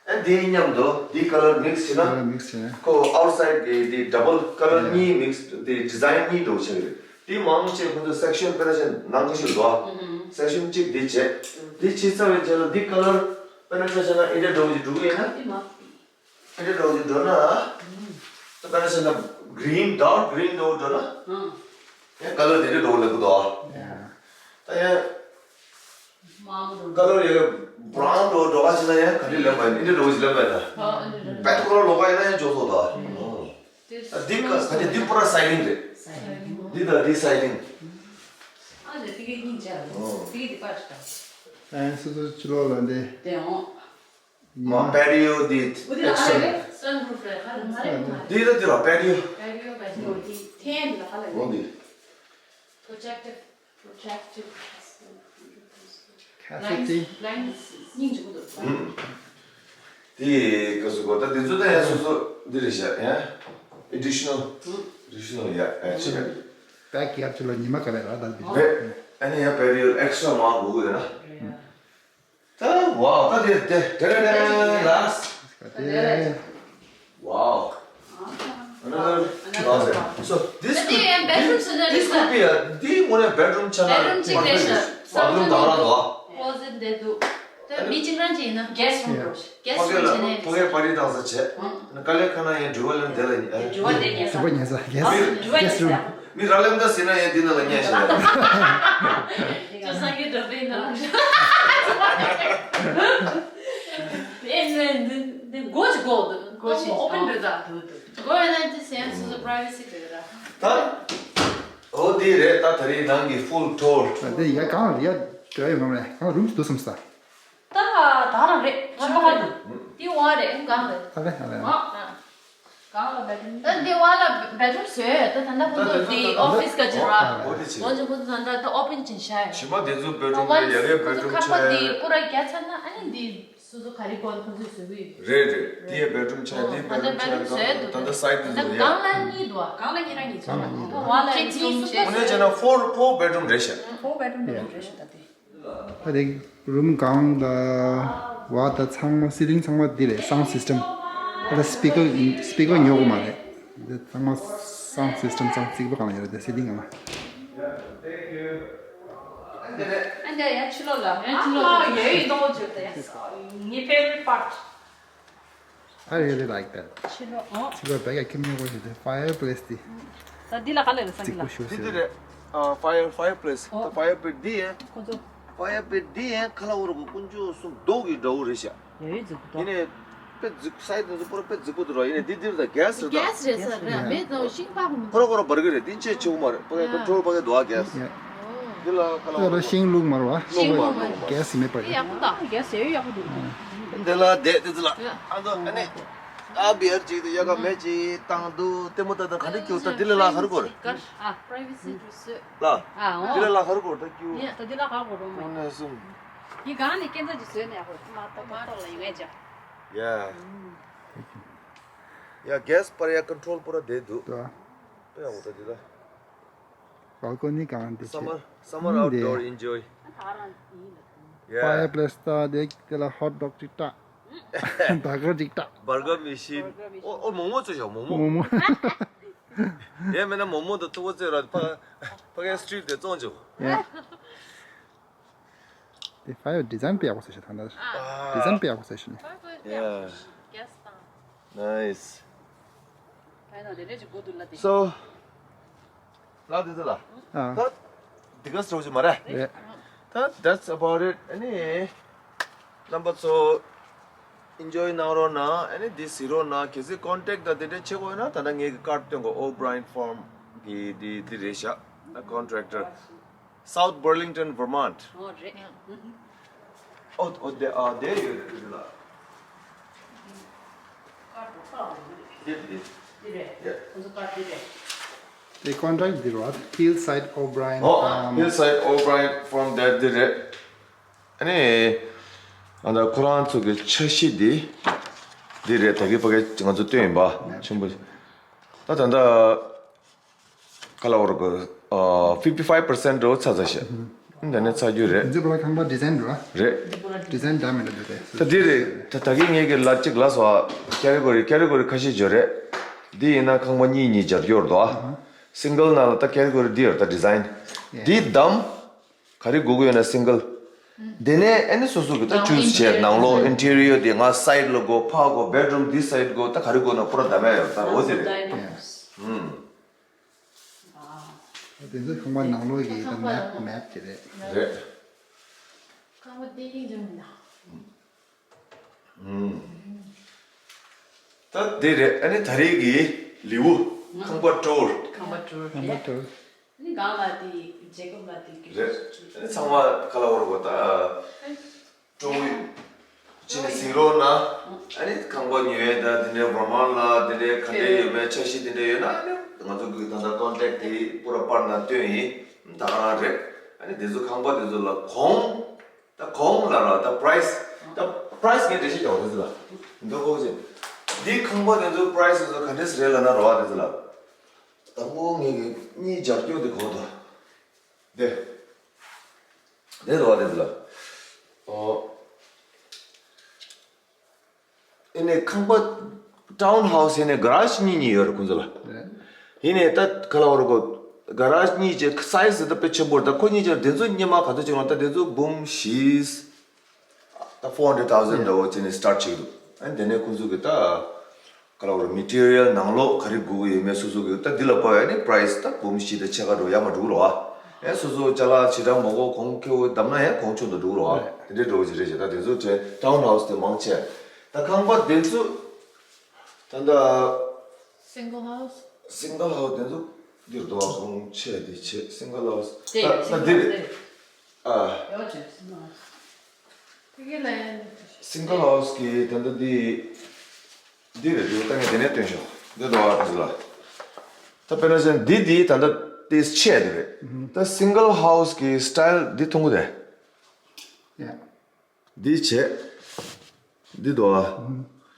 ཨ་དེའི་མཉམ་དུ་དེ་ཀ་ལར་མིག་སི་བྱས་ན། ཀ་ལར་མིག་སི་བྱས་ན། ཁོ་ཨའུཊ་སའིཌ་གི་དེ་ཌབ་བལ་ཀ་ལར། ཡ། གཉིས་མིག་སི་དེ་ཌི་ཛའིན་གཉིས་འདྲ་བོ་ཆགས་ཀྱི་རེད། དེ་མང་ཆེ་ཁོ་ཚོ་སེག་ཤན་དཔེར་ན་ཆ་ནང་ཁ་ཤས་འདུག་ཨ། སེག་ཤན་གཅིག་དེ་བྱས། དེ་བྱས་ཚར་བའི་རྗེས་ལ་དེ་ཀ་ལར་དཔེར་ན་ཆ་བཞག་ན་འདི་འདྲ་འདྲ་བོ་ཞིག་འགྲོ་གི་ཡིན་ན། དེ་མ། ཨ་འདྲ་འདྲ་བོ་ཞིག་འགྲོ་ན། ད་ལྟ་བྱས་ན་གྷི་རིན་ཌརྐ་གྷི་རིན་འདྲ་བོ་འགྲོ་ན། ཡང་ཀ་ལར་དེ་འདྲ་འདྲ་བོ་ལབ་ཀྱི་འདུག་ཨ། ཡ། ད་ཡང་ཀ་ལར་ཡང་བྷ་རའུན་འདྲ་བོ་འགྲོ་ག་བྱས་ན་ཡང་ག་འདྲ་ལབ་པ་ཡིན། འདི་འདྲ་འདྲ་བོ་ཞིག་ལབ་པ་ཡིན་ན། དཔེ་ཐོག་ལ་ལོག་པ་ཡིན་ན་ཡང་ཅོག་ཙེ་འདུག་ཨ། ད་འདི་ཀ་ག་འདི་འདི་པུ་ར་སའི་ལིང་རེད། འདི་དང་འདི་སའི་ལིང་། ཨ་ནི་དེ་གའི་སྙིང་རྗེ་རེད། དེ་གའི་དེ་པར་ཞིག་དང་། ཨ་ཡང་སོ་སོ་ཕྱི་ལོགས་ལ་འདི། དེ་འོང་། མ་པེ་ཏི་ཡོ་འདི་འོ་དེ་ཨེག་སི་ཊ་ར། ཨ་རེད། སན་རུབ་རེད། ཨ་རེད། མ་རེད། མ་རེད། འདི་ལ་འདི་ར་པེ་ཏི་ཡོ། པེ་ཏི་ཡོ་པེ་ཏི་ཡོ་འདི་ཐན་ལ་ཧ་ལ་འོ་རེད། འདི། Protective, protective casting. ཁ་ས་ཏི། Blinds, blinds སྙིང་རྗེ་པོ་འདུག་ཨུམ། དེ་ག་སུ་གོ་ད་དེ་ཚོ་ད་ཡ་སོ་སོ་འདི་རེད་ཤག་ཡ། ཨེ་ཌི་ཤི་ནལ། ཨེ་ཌི་ཤི་ནལ་ཡ་ཨེ་ཆི་ཡ། བེག་གི་ཡ་ཆུ་ལ་ཉི་མ་ག་ལེ་ར་ད་འདི། རེད། ཨ་ནི་ཡ་པེ་ཏི་ཡོ་ཨེག་སི་ཊ་ར་མ་གོ་གི་ཡོད་ན། ད་ཝའོ་ད་དེ་དེ་དེ་རེད་དེ་རེད་ལ། དེ། Wow. Another closet. So this could, this, this could be a, འདི་དངོས་གནས་bedroom ཆགས་ན། Bedroom གཅིག་རེད་ཤག Bathroom དང་ར་དོ། Closet འདི་འདུག་ད་མི་གཅིག་རང་གཅིག་ཡིན་ན། Guest room འགྲོ། Guest room བྱས་ནས། ཕ་གིར་པར་ཊི་བཏང་ས་བྱས། དཀའ་ལས་ཁག་ན་ཡང་འགྲུལ་བ་ལེན་དེ་ལ་ཉན། འགྲུལ་བ་དེ་ཉན་ས། འགྲུལ་བ་ཉན་ས། Guest room. མི་རག་ལས་ད་ཟིན་ན་ཡང་འདི་ནང་ལ་ཉན་ཤེས་ལ། ཅོ་སང་གི་འགྲོ་པའི་ནང་། ཨེ་ནས་འདི་འདི་སྒོ་ཅིག་སྒོ་འདུག་སྒོ་ཅིག་ཨོ་པན་འདུག་ད། འདུག་འདུག་སྒོ་ཡོད་ན་འདི་སེམས་སོ་སོ་privacy འདུག་ད། ད། འོ་འདི་རེད་ད། ད་རེས་ནང་གི་full tour། ད་འདི་ཡ་གང་ཡ་འདྲ་ཡོད་མ་རེད། གང་རུམ་ཞིག་འདུག་བསམ་ས། ད་ད་རང་རེད། ང་ཁ་པར་འདུག་འདི་ཝང་རེད། གང་རེད། ཨ་རེད་ཨ་རེད། ཝང་། གང་ལ་bedroom། ད་འདི་ཝང་ལ་bedroom བཟོས། ད་ད་ལྟ་ཁོ་ཚོ་འདི་office ག་ཅི་ར། འོ་དེ་ཅི། ཁོ་ཚོ་ཁོ་ཚོ་ད་ད་ད་open བྱས་ཤག་ཞིམ་པ་དེ་ཚོ་bedroom རེད། ཡ་གའི་bedroom ཆགས། ཁ་པར་འདི་པུ་ར་རྒྱ་ཚར་ན་ཨ་ནི་འདི་སོ་སོ་ག་རེ་དགོས་ཁོ་ཚོས་བཟོ་གི་ཡོད། རེད་རེད། འདི་ཡ་bedroom ཆགས། འདི་ད་ལྟ་bedroom བཟོས་འདུག་ད་ད་side དུ་ད་བཟོ་ཡ། སྒང་ལ་གཉིས་འདུག་ཨ། སྒང་ལ་གཉིས་ར་གཉིས་བཟོས། སྒང་ལ་གཉིས་འདུག་ཝང་ལ་གཉིས་བཟོས། དངོས་གནས་བྱས་ན་four four bedroom རེད་ཤག four bedroom རེད་ཤག་ད་དེ། ད་དེ་རུམ་གང་ལ་བ་ད་ཚང་མ་ceiling ཚང་མ་འདི་རེད། sound system། ད་speaker speaker ཉོ་དགོས་མ་རེད། འདི་ཚང་མ་sound system ཚང་རྩིག་པ་གང་ལ་ཡོད་རེད། དེ་ceiling གང་ལ། ཨ་འདི་ཡ་ཕྱི་ལོགས་ལ། ཨ་ཕྱི་ལོགས་ལ་ཡོད་ཡོད་གཏོང་གོ་བྱོས་ད་ཡ། ངའི་favorite part། I really like that. ཕྱི་ལོགས་ཨོ། ཕྱི་ལོགས་བེག་ཡ་ཁྱིམ་ཉོ་དགོས་ཞེས་དེ་fireplace དེ། ད་འདི་ལ་ག་ལ་རེད་བསམ་གི་ལ། རྩིག་པ་ཞུ་འདི་འདི་རེད། ཨ་fire fireplace། ཨོ། ད་fireplace འདི་ཡང་ཁོ་ཚོ། Fireplace འདི་ཡང་ཁ་ལ་འོ་རུ་གོ་ཀུན་སྤྱོད་གསུམ་རྡོ་གི་འདྲ་བོ་རེད་ཤག་ཡོད་ཡོད་འཛུགས་འདུག་ཡིན་ནའི་དཔེ་རྫིག side དེ་ཚོ་པོ་ར་དཔེ་རྫིག་པོ་འདུག་ར། ཡིན་ནའི་འདི་འདིར་ད་gas རེད་ད། Gas རེད་ས་རེད། མེད་ད་ཤིང་པགས་མི་འདུག་ཁོ་ར་ཁོ་ར་བར་གི་རེད། འདི་ཆེ་ཆེ་བོ་མ་རེད། ཕ་གི་control ཕ་གི་འདུག་ཨ་gas། འདི་ལ་ཁ་ལ་འོ་ར་ཤིང་ལུག་མ་རེད་བ། ཤིང་ལུག་མ་རེད། Gas མེད་པ་ཡིན། ཡག་པོ་ད། Gas ཡོད་ཡག་པོ་འདུག་འདི་ལ་བསྡད་དེ་ཚོ་ལ་ཨ་ནི་ཨ་ནི་ཨ་བི་ཨར་ཅིག་ཏུ་ཡ་ག་མེ་ཅིག་བཏང་འདུག་ལྟད་མོ་ལྟ་ད་ག་འདྲ་སྐྱོ་ད། འདི་ལ་ལ་ཧར་གོ་རེད། ཨ་privacy འདུག་སོད། ལ། ཨ་འོ། འདི་ལ་ལ་ཧར་གོ་རེད་ད་སྐྱོ། ཡ་ད་འདི་ལ་ཧར་གོ་རོ་མ། ཨོ་ནས་གསུམ། ཡི་གང་ནས་སྐད་འཛག་ཅིག་བཟོས་ནས་ཨ་ཁོ་མ་ཏོག་མ་ཏོག་ལ་ཡོད་ངས་ཅག Yeah. Yeah, gas པར་ཡ་control པོ་ར་བསྡད་འདུག་ད། ད་ཡ་འོ་ད་འདི་ལ། Balcony གང་འདི་ཆེ། Summer, summer outdoor enjoy. Yeah. Fireplace ད་དེ་དེ་ལ་hot dog ཅིག་ད། Burger ཅིག་ད། Burger machine. ཨོ་ཨོ་མོག་མོག་ཚོ་ཞོག་མོག་མོག་མོག་མོག་ཡ་མེད་ན་མོག་མོག་དང་ཐུག་པ་ཚོས་ར་ཕ་ཕ་གའི་street དེ་བཙོང་ཆོག Yeah. དེ་fire design དཔེ་ཡག་པོ་བཟོས་ཤག་ད་ལྟ། Design དཔེ་ཡག་པོ་བཟོས་ཤག་ནི། Yeah. Nice. So ལ་དེ་ཚོ་ལ། ཨ། ད་དེ་ག་སོགས་ཀྱི་མ་རེད། རེད། ད་that's about it. ཨ་ནི་རྣམ་པ་ཚོ་enjoy གནང་རོགས་གནང་། ཨ་ནི་འདི་གཟིགས་རོགས་གནང་། གལ་སྲིད་contact དང་དེ་འདྲ་བྱེད་དགོས་ན་ད་ལྟ་ངའི་གི་card སྟོན་གོ O'Brien Farm གི་འདི་འདི་རེད་ཤག་ད་contractor། South Burlington, Vermont. ཨོ་རེད། ཨོ་ཨོ་དེ་ཨ་དེ་ཡོད་རེད་དེ་ལ། དེ་དེ། དེ་རེད། ཡ། ཁོ་ཚོ་ཀར་དེ་རེད། དེ་contract འདི་རེད་བ། Hillside O'Brien ཨོ། Farm. Hillside O'Brien Farm དེ་དེ་རེད། ཨ་ནི་ཨ་ད་ཁོ་རང་ཚོ་གི་འཆར་གཞི་འདི་འདི་རེད། ད་གི་ཕ་གི་ང་ཚོ་སྟོན་ཡིན་པ་ཆེན་པོ། ད་ད་ད། ཁ་ལ་བོར་གི་fifty five percent འགྲོ་ཚ་ཚ་ཤག་འདི་ནས་ཚར་རྒྱུ་རེད། འདི་པོ་ལ་ཁང་པ་ཌི་ཛའིན་འདུག་ཨ། རེད། འདི་པོ་ལ་ཌི་ཛའིན་འདྲ་མི་འདྲ་འདུག་སྟེ། ད་འདི་རེད། ད་ད་གིན་ངས་ཀྱི་ལ་གཅིག་ལ་སོ་ཀེ་ཊི་གོ་རི་ཀེ་ཊི་གོ་རི་ཁ་ཤས་བརྗོད་རེད། འདི་ཡིན་ན་ཁང་པ་གཉིས་གཉིས་སྦྱར་རྒྱུ་རེད་དོ། སིང་གལ་ནང་ལ་ད་ཀེ་ཊི་གོ་རི་འདི་ཡོད་ད་ཌི་ཛའིན། འདི་བདམས། ག་རེ་དགོས་ཀྱི་ཡོད་ན་སིང་གལ། འདི་ནས་ཨ་ནི་སོ་སོ་གི་ད་ཨ་ཅུ་སི་བྱས། ཨིན་ཊི་རི་ཡར་ནང་ལོགས་ཨིན་ཊི་རི་ཡར་དེ་ང་སའིཌ་ལ་དགོས་ཕར་དགོས་བེཌ་རུམ་འདི་སའིཌ་དགོས་ད་ག་རེ་དགོས་ན་པུ་ར་འདམས་ཡ་ཡོད་ད་འོ་དེ་རེད། ཨ། དེ་ཚོ་ཁང་པ་ནང་ལོགས་ཀྱི་ད་མེབ་མེབ་དེ་རེད། རེད། ཁང་པ་དེ་ཡིན་འཇམ་ཡིན་ན། ད་དེ་རེད། ཨ་ནི་ད་རེས་ཀྱི་ལེའུ་ཁང་པ་ཊུར། ཁང་པ་ཊུར། ཁང་པ་ཊུར། ཨ་ནི་གང་ལ་དེ་རྗེ་ཀབ་ལ་དེ་གི་རེད། ཨ་ནི་ཚང་མ་ག་ལ་བར་གོ་ད། ཀྲོང་ཡུལ། ཅི་ནས་ཟིང་རོ་ན། ཨ་ནི་ཁང་པ་ཉོ་ཡས་དང་དེ་འདྲའི་ཝར་མར་ལ་དེ་འདྲའི་ག་འདྲའི་ཡོད་མེད་འཆར་གཞི་དེ་འདྲའི་ཡོད་ན་ཨ་ནི་ང་ཚོ་གི་ད་ལྟ་ཀོན་ཊེག་དེ་པུ་ར་པར་ན་སྟོན་ཡིན། ད་ག་རང་རེད། ཨ་ནི་དེ་ཚོ་ཁང་པ་དེ་ཚོ་ལ་གོང་། ད་གོང་ལ་ར་ད་པ་རའི་སི། ད་པ་རའི་སི་ངས་འགྲེལ་བཤད་རྒྱག་དེ་ཚོ་ལ། འདི་གོ་ཅི། འདི་ཁང་པ་དེ་ཚོ་པ་རའི་སི་དེ་ཚོ་ག་འདྲས་རེད་ལ་ན་ར་བ་དེ་ཚོ་ལ། དང་པོ་ངས་གི་གཉིས་སྦྱར་སྐྱོ་དེ་གོ་ད། དེ། དེ་རེད་བ་དེ་ཚོ་ལ། ཨོ། ཨེ་ནས་ཁང་པ་ཊའུན་ཧའུ་སི་ཡིན་ནས་ག་ར་ཇི་གཉིས་གཉིས་ཡོད་རེད་ཁོང་ཚོ་ལ། ཡིན་ནས་ད་ག་ལ་བར་གོ་ག་ར་ཇི་གཉིས་ཀྱི་སའི་ཛི་ད་དཔེ་ཆེན་པོ་རེད། ད་ཁོ་གཉིས་ཀྱི་དེ་ཚོ་སྙེ་མ་ག་ཚོད་ཅིག་ལ་ད་དེ་ཚོ་འབུམ་བཞི། ད་ཕོར་ཧན་ཌེཌ་ཐའུ་ཟེན་འདྲ་བོ་བྱས་ནས་སི་ཊར་བྱེད་ཀྱི་འདུག་ཨ་ནི་དེ་ནས་ཁོང་ཚོ་གི་ད་ག་ལ་བར་མེ་ཊི་རི་ཡལ་ནང་ལོགས་ག་རེ་དགོས་ཀྱི་ཡོད་མེད་སོ་སོ་གི་ད་འདི་ལ་དཔག་ཡ་ནི་པ་རའི་སི་ད་འབུམ་བཞི་དང་ཕྱེད་ཀ་འགྲོ་ཡ་མ་འགྲོ་གི་རེད་བ། ཨེ་སོ་སོ་ཅ་ལག་ཇི་འདྲ་མང་པོ་གོང་ཁེ་པོ་བདམས་ན་ཡང་གོང་ཆུང་དུ་འགྲོ་གི་རེད་བ། དེ་འདྲའི་འགྲོ་གི་རེད་ཤག་ད་དེ་ཚོ་བྲལ་ཊའུན་ཧའུ་སི་དེ་མང་ཆེ། ད་ཁང་པ་དེ་ཚོ་ད་ད། སིང་གལ་ཧའུ་སི། སིང་གལ་ཧའུ་སི་དེ་ཚོ་འདིར་འདུག་བ། གོང་ཆེ་དེ་ཆེ་སིང་གལ་ཧའུ་སི་ད་ད་འདི་རེད། ཨ། ཡོད་ཅེ་སིང་གལ་ཧའུ་སི། དེ་གི་ལ་ཡང་། སིང་གལ་ཧའུ་སི་གི་ད་ལྟ་འདི། འདི་རེད་འདུག་ད་ངས་དེ་ནས་སྟོན་ཤོག་འདི་འདུག་བ་དེ་ཚོ་ལ། ད་དཔེར་ན་ཆ་འདི་འདི་ད་ལྟ་དེ་ཆེ་དེ་རེད། ད་སིང་གལ་ཧའུ་སི་གི་སི་ཊའིལ་འདི་མཐོང་གི་རེད། ཡ། འདི་བྱས། འདི་འདུག་ཨ།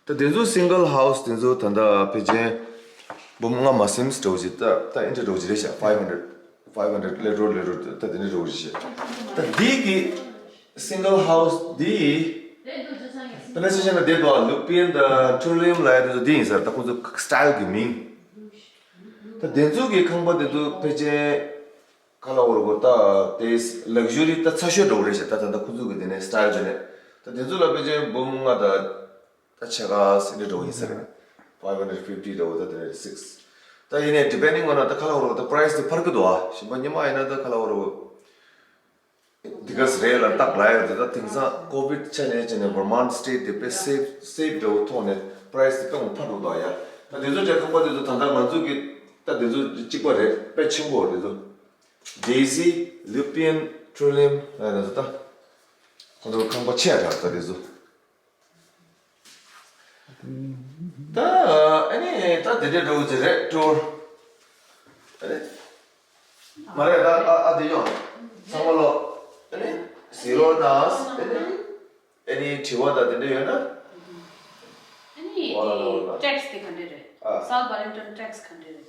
ད་དེ་ཚོ་སིང་གལ་ཧའུ་སི་དེ་ཚོ་ད་ལྟ་ཕལ་ཆེར་འབུམ་ལྔ་མ་ཟིན་འདྲ་བོ་ཞིག་ད་ད་ཨེ་འདྲ་འདྲ་བོ་ཞིག་རེད་ཤག་ཕའིབ་ཧན་ཌེཌ། ཕའིབ་ཧན་ཌེཌ་ལེ་ཌོ་ལེ་ཌོ་ད་དེ་འདྲ་འདྲ་བོ་ཞིག་ད་འདི་གི་སིང་གལ་ཧའུ་སི་འདི། ད་ལྟ་ཆ་བཞག་ན་དེ་འདུག་ཨ། ལུ་པིན་དང་ཊུ་ལིམ་ལབ་ཡ་དེ་ཚོ་འདི་ཡིན་ས་རེད། ད་ཁོ་ཚོ་སི་ཊའིལ་གི་མིང་། ད་དེ་ཚོ་གི་ཁང་པ་དེ་ཚོ་ཕལ་ཆེར། ག་ལ་བར་གོ་ད་དེ་ལག་ཇུ་རི་ད་ཚ་ཤོས་འདྲ་བོ་རེད་ཤག་ད་ད་ད་ཁོ་ཚོ་གི་དེ་ནས་སི་ཊའིལ་དེ་ནས་ད་དེ་ཚོ་ལ་ཕལ་ཆེར་འབུམ་ལྔ་དང་ད་ཕྱེད་ཀ་ཟིན་འདྲ་བོ་ཡིན་ས་རེད། ཕའིབ་ཧན་ཌེཌ་ཕིབ་ཊི་འདྲ་བོ་ད་དེ་ནས་སིག་ད་ཡིན་ནའི་ཌི་པེན་ཌིང་ཨོན་ད་ག་ལ་བར་གོ་ད་པ་རའི་སི་དེ་འཕར་གི་འདུག་ཨ། ཞིམ་པ་ཉི་མ་ཡིན་ན་ད་ག་ལ་བར་གོ་དེ་ག་ཟེ་རེད་ལ་སྟག་ལ་ཡོད་དེ་ད་དེང་སང་ཀོ་བིཌ་ཆ་ནས་བྱས་ནས་ཝར་མར་སི་ཊེ་ཊི་དེ་དཔེ་སེབ་སེབ་འདྲ་བོ་ཐོག་ནས་པ་རའི་སི་དེ་དཔེ་འཕར་འགྲོ་འདུག་ཨ། ཡ་ད་དེ་ཚོ་ཅག་ཁང་པ་དེ་ཚོ་ད་ད་ང་ཚོ་གི་ད་དེ་ཚོ་གཅིག་པ་རེད། དཔེ་ཆེན་པོ་རེད་ཚོ། ཌེ་ཟི། ལུ་པིན། ཊུ་ལིམ། ཨ་ནི་ད་ཁོང་ཚོ་ཁང་པ་ཆེ་དྲགས་ད་དེ་ཚོ། ད་ཨ་ནི་ད་དེ་འདྲའི་འགྲོ་གི་རེད་ཊུར། ཨ་ནི་མ་རེད་ད་ཨ་ཨ་དེ་ཡོང་། ཚང་མ་ལོ། ཨ་ནི་ཟི་རོ་ནས་ཨ་ནི་ཨ་ནི་དྲི་བ་ད་དེ་འདྲ་ཡོད་ན། ཨ་ནི་ཝ་ལ་ལ་ཝ་ལ། ཊེག་སི་དེ་ག་འདྲ་རེད། ཨ། སའུཐ་བར་ལིང་ཊོན་ཊེག་སི་ག་འདྲ་རེད།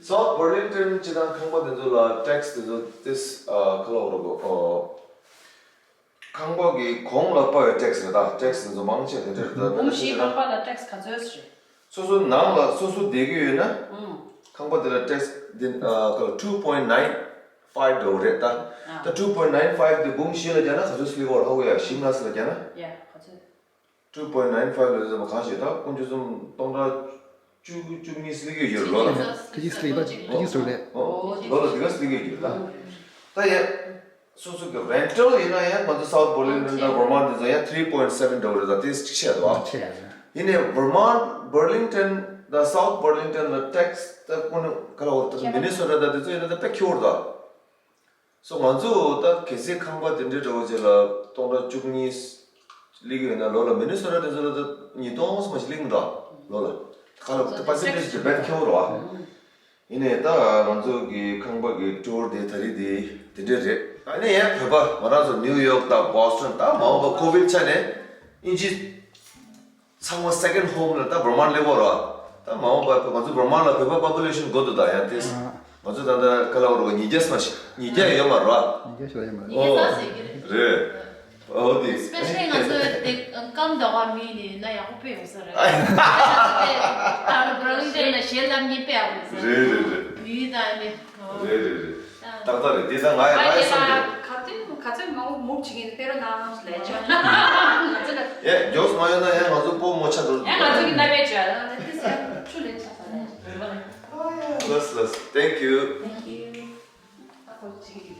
སའུཐ་བར་ལིང་ཊོན་སྤྱི་བཏང་ཁང་པ་དེ་ཚོ་ལ་ཊེག་སི་དེ་ཚོ་ཏིས་ཨ་ག་ལ་བར་གོ་ཨོ། ཁང་པ་གི་གོང་ལ་དཔག་པའི་ཊེག་སི་རེད་ད། ཊེག་སི་དེ་ཚོ་མང་ཆེ་དེ་འདྲ་རེད་ད། འབུམ་བཞིའི་ཁང་པ་ལ་ཊེག་སི་ག་ཚོད་རེད། སོ་སོ་ནང་ལ་སོ་སོ་བསྡད་ཀྱི་ཡོད་ན། ཨང་། ཁང་པ་དེ་ལ་ཊེག་སི་དེ་ཨ་ག་ལ་two point nine five འདྲ་བོ་རེད་ད། ཨ། ད་two point nine five དེ་འབུམ་བཞི་ལ་རྒྱག་ན་ག་ཚོད་སླེབས་ཀྱི་ཡོད་རེད་ཧ་གོ་ཡ། བཞི་ལྔ་ཙམ་ལ་རྒྱག་ན། ཡ་ག་ཚོད། two point nine five ལ་ཟེར་བ་གང་ཞིག་ད་ཀུན་སྤྱོད་གསུམ་སྟོང་ཕྲག་བཅུ་བཅུ་གཉིས་སླེབས་ཀྱི་ཡོད་ལོ་ལ། ཁ་ཅིག་སླེབས་པ་ཁ་ཅིག་སོང་ལས། ཨོ་ལོ་ལ་དེ་ག་སླེབས་ཀྱི་ཡོད་ད། ད་ཡ་སོ་སོ་གི་རེན་ཊལ་ཡིན་ན་ཡང་ང་ཚོ་སའུཐ་བར་ལིང་ཊོན་དང་ཝར་མར་དེ་ཚོ་ཡང་three point seven འདྲ་བོ་རེད་ད། དེ་ཆེ་ཡ་འདུག་ཨ། ཆེ་ཡ་རེད། ཡིན་ནའི་ཝར་མར་བར་ལིང་ཊོན་དང་སའུཐ་བར་ལིང་ཊོན་ལ་ཊེག་སི་ད་ཀུན་ག་ལ་བར་ད་མི་ནི་སོ་ཊ་ད་དེ་ཚོ་ཡིན་ན་ད་དཔེ་ཁྱོར་ད། སོ་ང་ཚོ་ད་གལ་སྲིད་ཁང་པ་དེ་འདྲའི་འདྲ་བོ་ཅིག་ལ་སྟོང་ཕྲག་བཅུ་གཉིས་སླེབས་ཀྱི་ཡོད་ན་ལོ་ལ་མི་ནི་སོ་ཊ་དེ་ཚོ་ལ་ད་ཉིས་སྟོང་ཙམ་ཞིག་སླེབས་ཀྱི་འདུག་ལོ་ལ། ཁ་ལ་ད་པར་སེན་ཊེ་ཇི་དེ་དཔེ་ཁྱོར་རོ། ཡིན་ནའི་ད་ང་ཚོ་གི་ཁང་པ་གི་ཊུར་དེ་ད་རེས་དེ་དེ་འདྲས་རེད། ཨ་ནི་ཡང་བོད་པ་ང་རང་ཚོ་ནིའུ་ཡོག་དང་བོ་སི་ཊོན་ད་མ་འོངས་པ་ཀོ་བིཌ་ཆ་ནས་དབྱིན་ཇི་ཚང་མ་སེ་ཀེན་ཌི་ཧོམ་ལ་ད་བར་མར་སླེབས་ཡོད་རེད། ད་མ་འོངས་པ་ང་ཚོ་བར་མར་ལ་བོད་པ་པོ་པུ་ལེ་ཤན་དགོས་འདུག་ད་ཡང་དེ། ཨ། ང་ཚོ་ད་ལྟ་ག་ལ་བར་བ་ཉིས་བརྒྱ་ཙམ་ཞིག་ཉིས་བརྒྱ་ཡོད་མ་རེད་བ། ཉིས་བརྒྱ་ཞིག་ཡོད་མ་རེད། ཉིས་བརྒྱ་ཙམ་ཞིག་རེད། རེད། ཨོ་དེ། སི་པེ་ཤལ་ལི་ང་ཚོ་དེ་སྐམ་དོག་པ་མི་ནི་ན་ཡག་པོ་དཔེ་ཡོང་ས་རེད། ཨ་ནི་བར་ལིང་ཊོན་ན་ཞལ་ལམ་གཉིས་དཔེ་ཡག་པོ་ཡོང་ས་རེད། རེད་རེད་རེད། ཡུལ་དང་ནི། རེད་རེད་རེད། ཏག་ཏག་རེད། དེ་ད་ང་ཡང་ང་ཡང་བསམ་གི། ག་ཚོད་ག་ཚོད་མང་པོ་མུབ་བྱེད་ཀྱི་ཡིན་དཔེ་རོ་ནང་ལ་ལས་ཆོག་ང་ཚོ་ལ། ཡ་མགྱོགས་མ་ཡོང་ན་ཡང་ང་ཚོ་སྤོ་མོ་ཆ་འགྲོ། ཡང་ང་ཚོ་གི་ན་བའི་ཇ་ལ་ནི་ཏི་སེ་ཆུ་ལེན་ཆ་ས་ལ། ལགས་ལགས། Thank you. Thank you. ཨ་ཁོ་ཅིག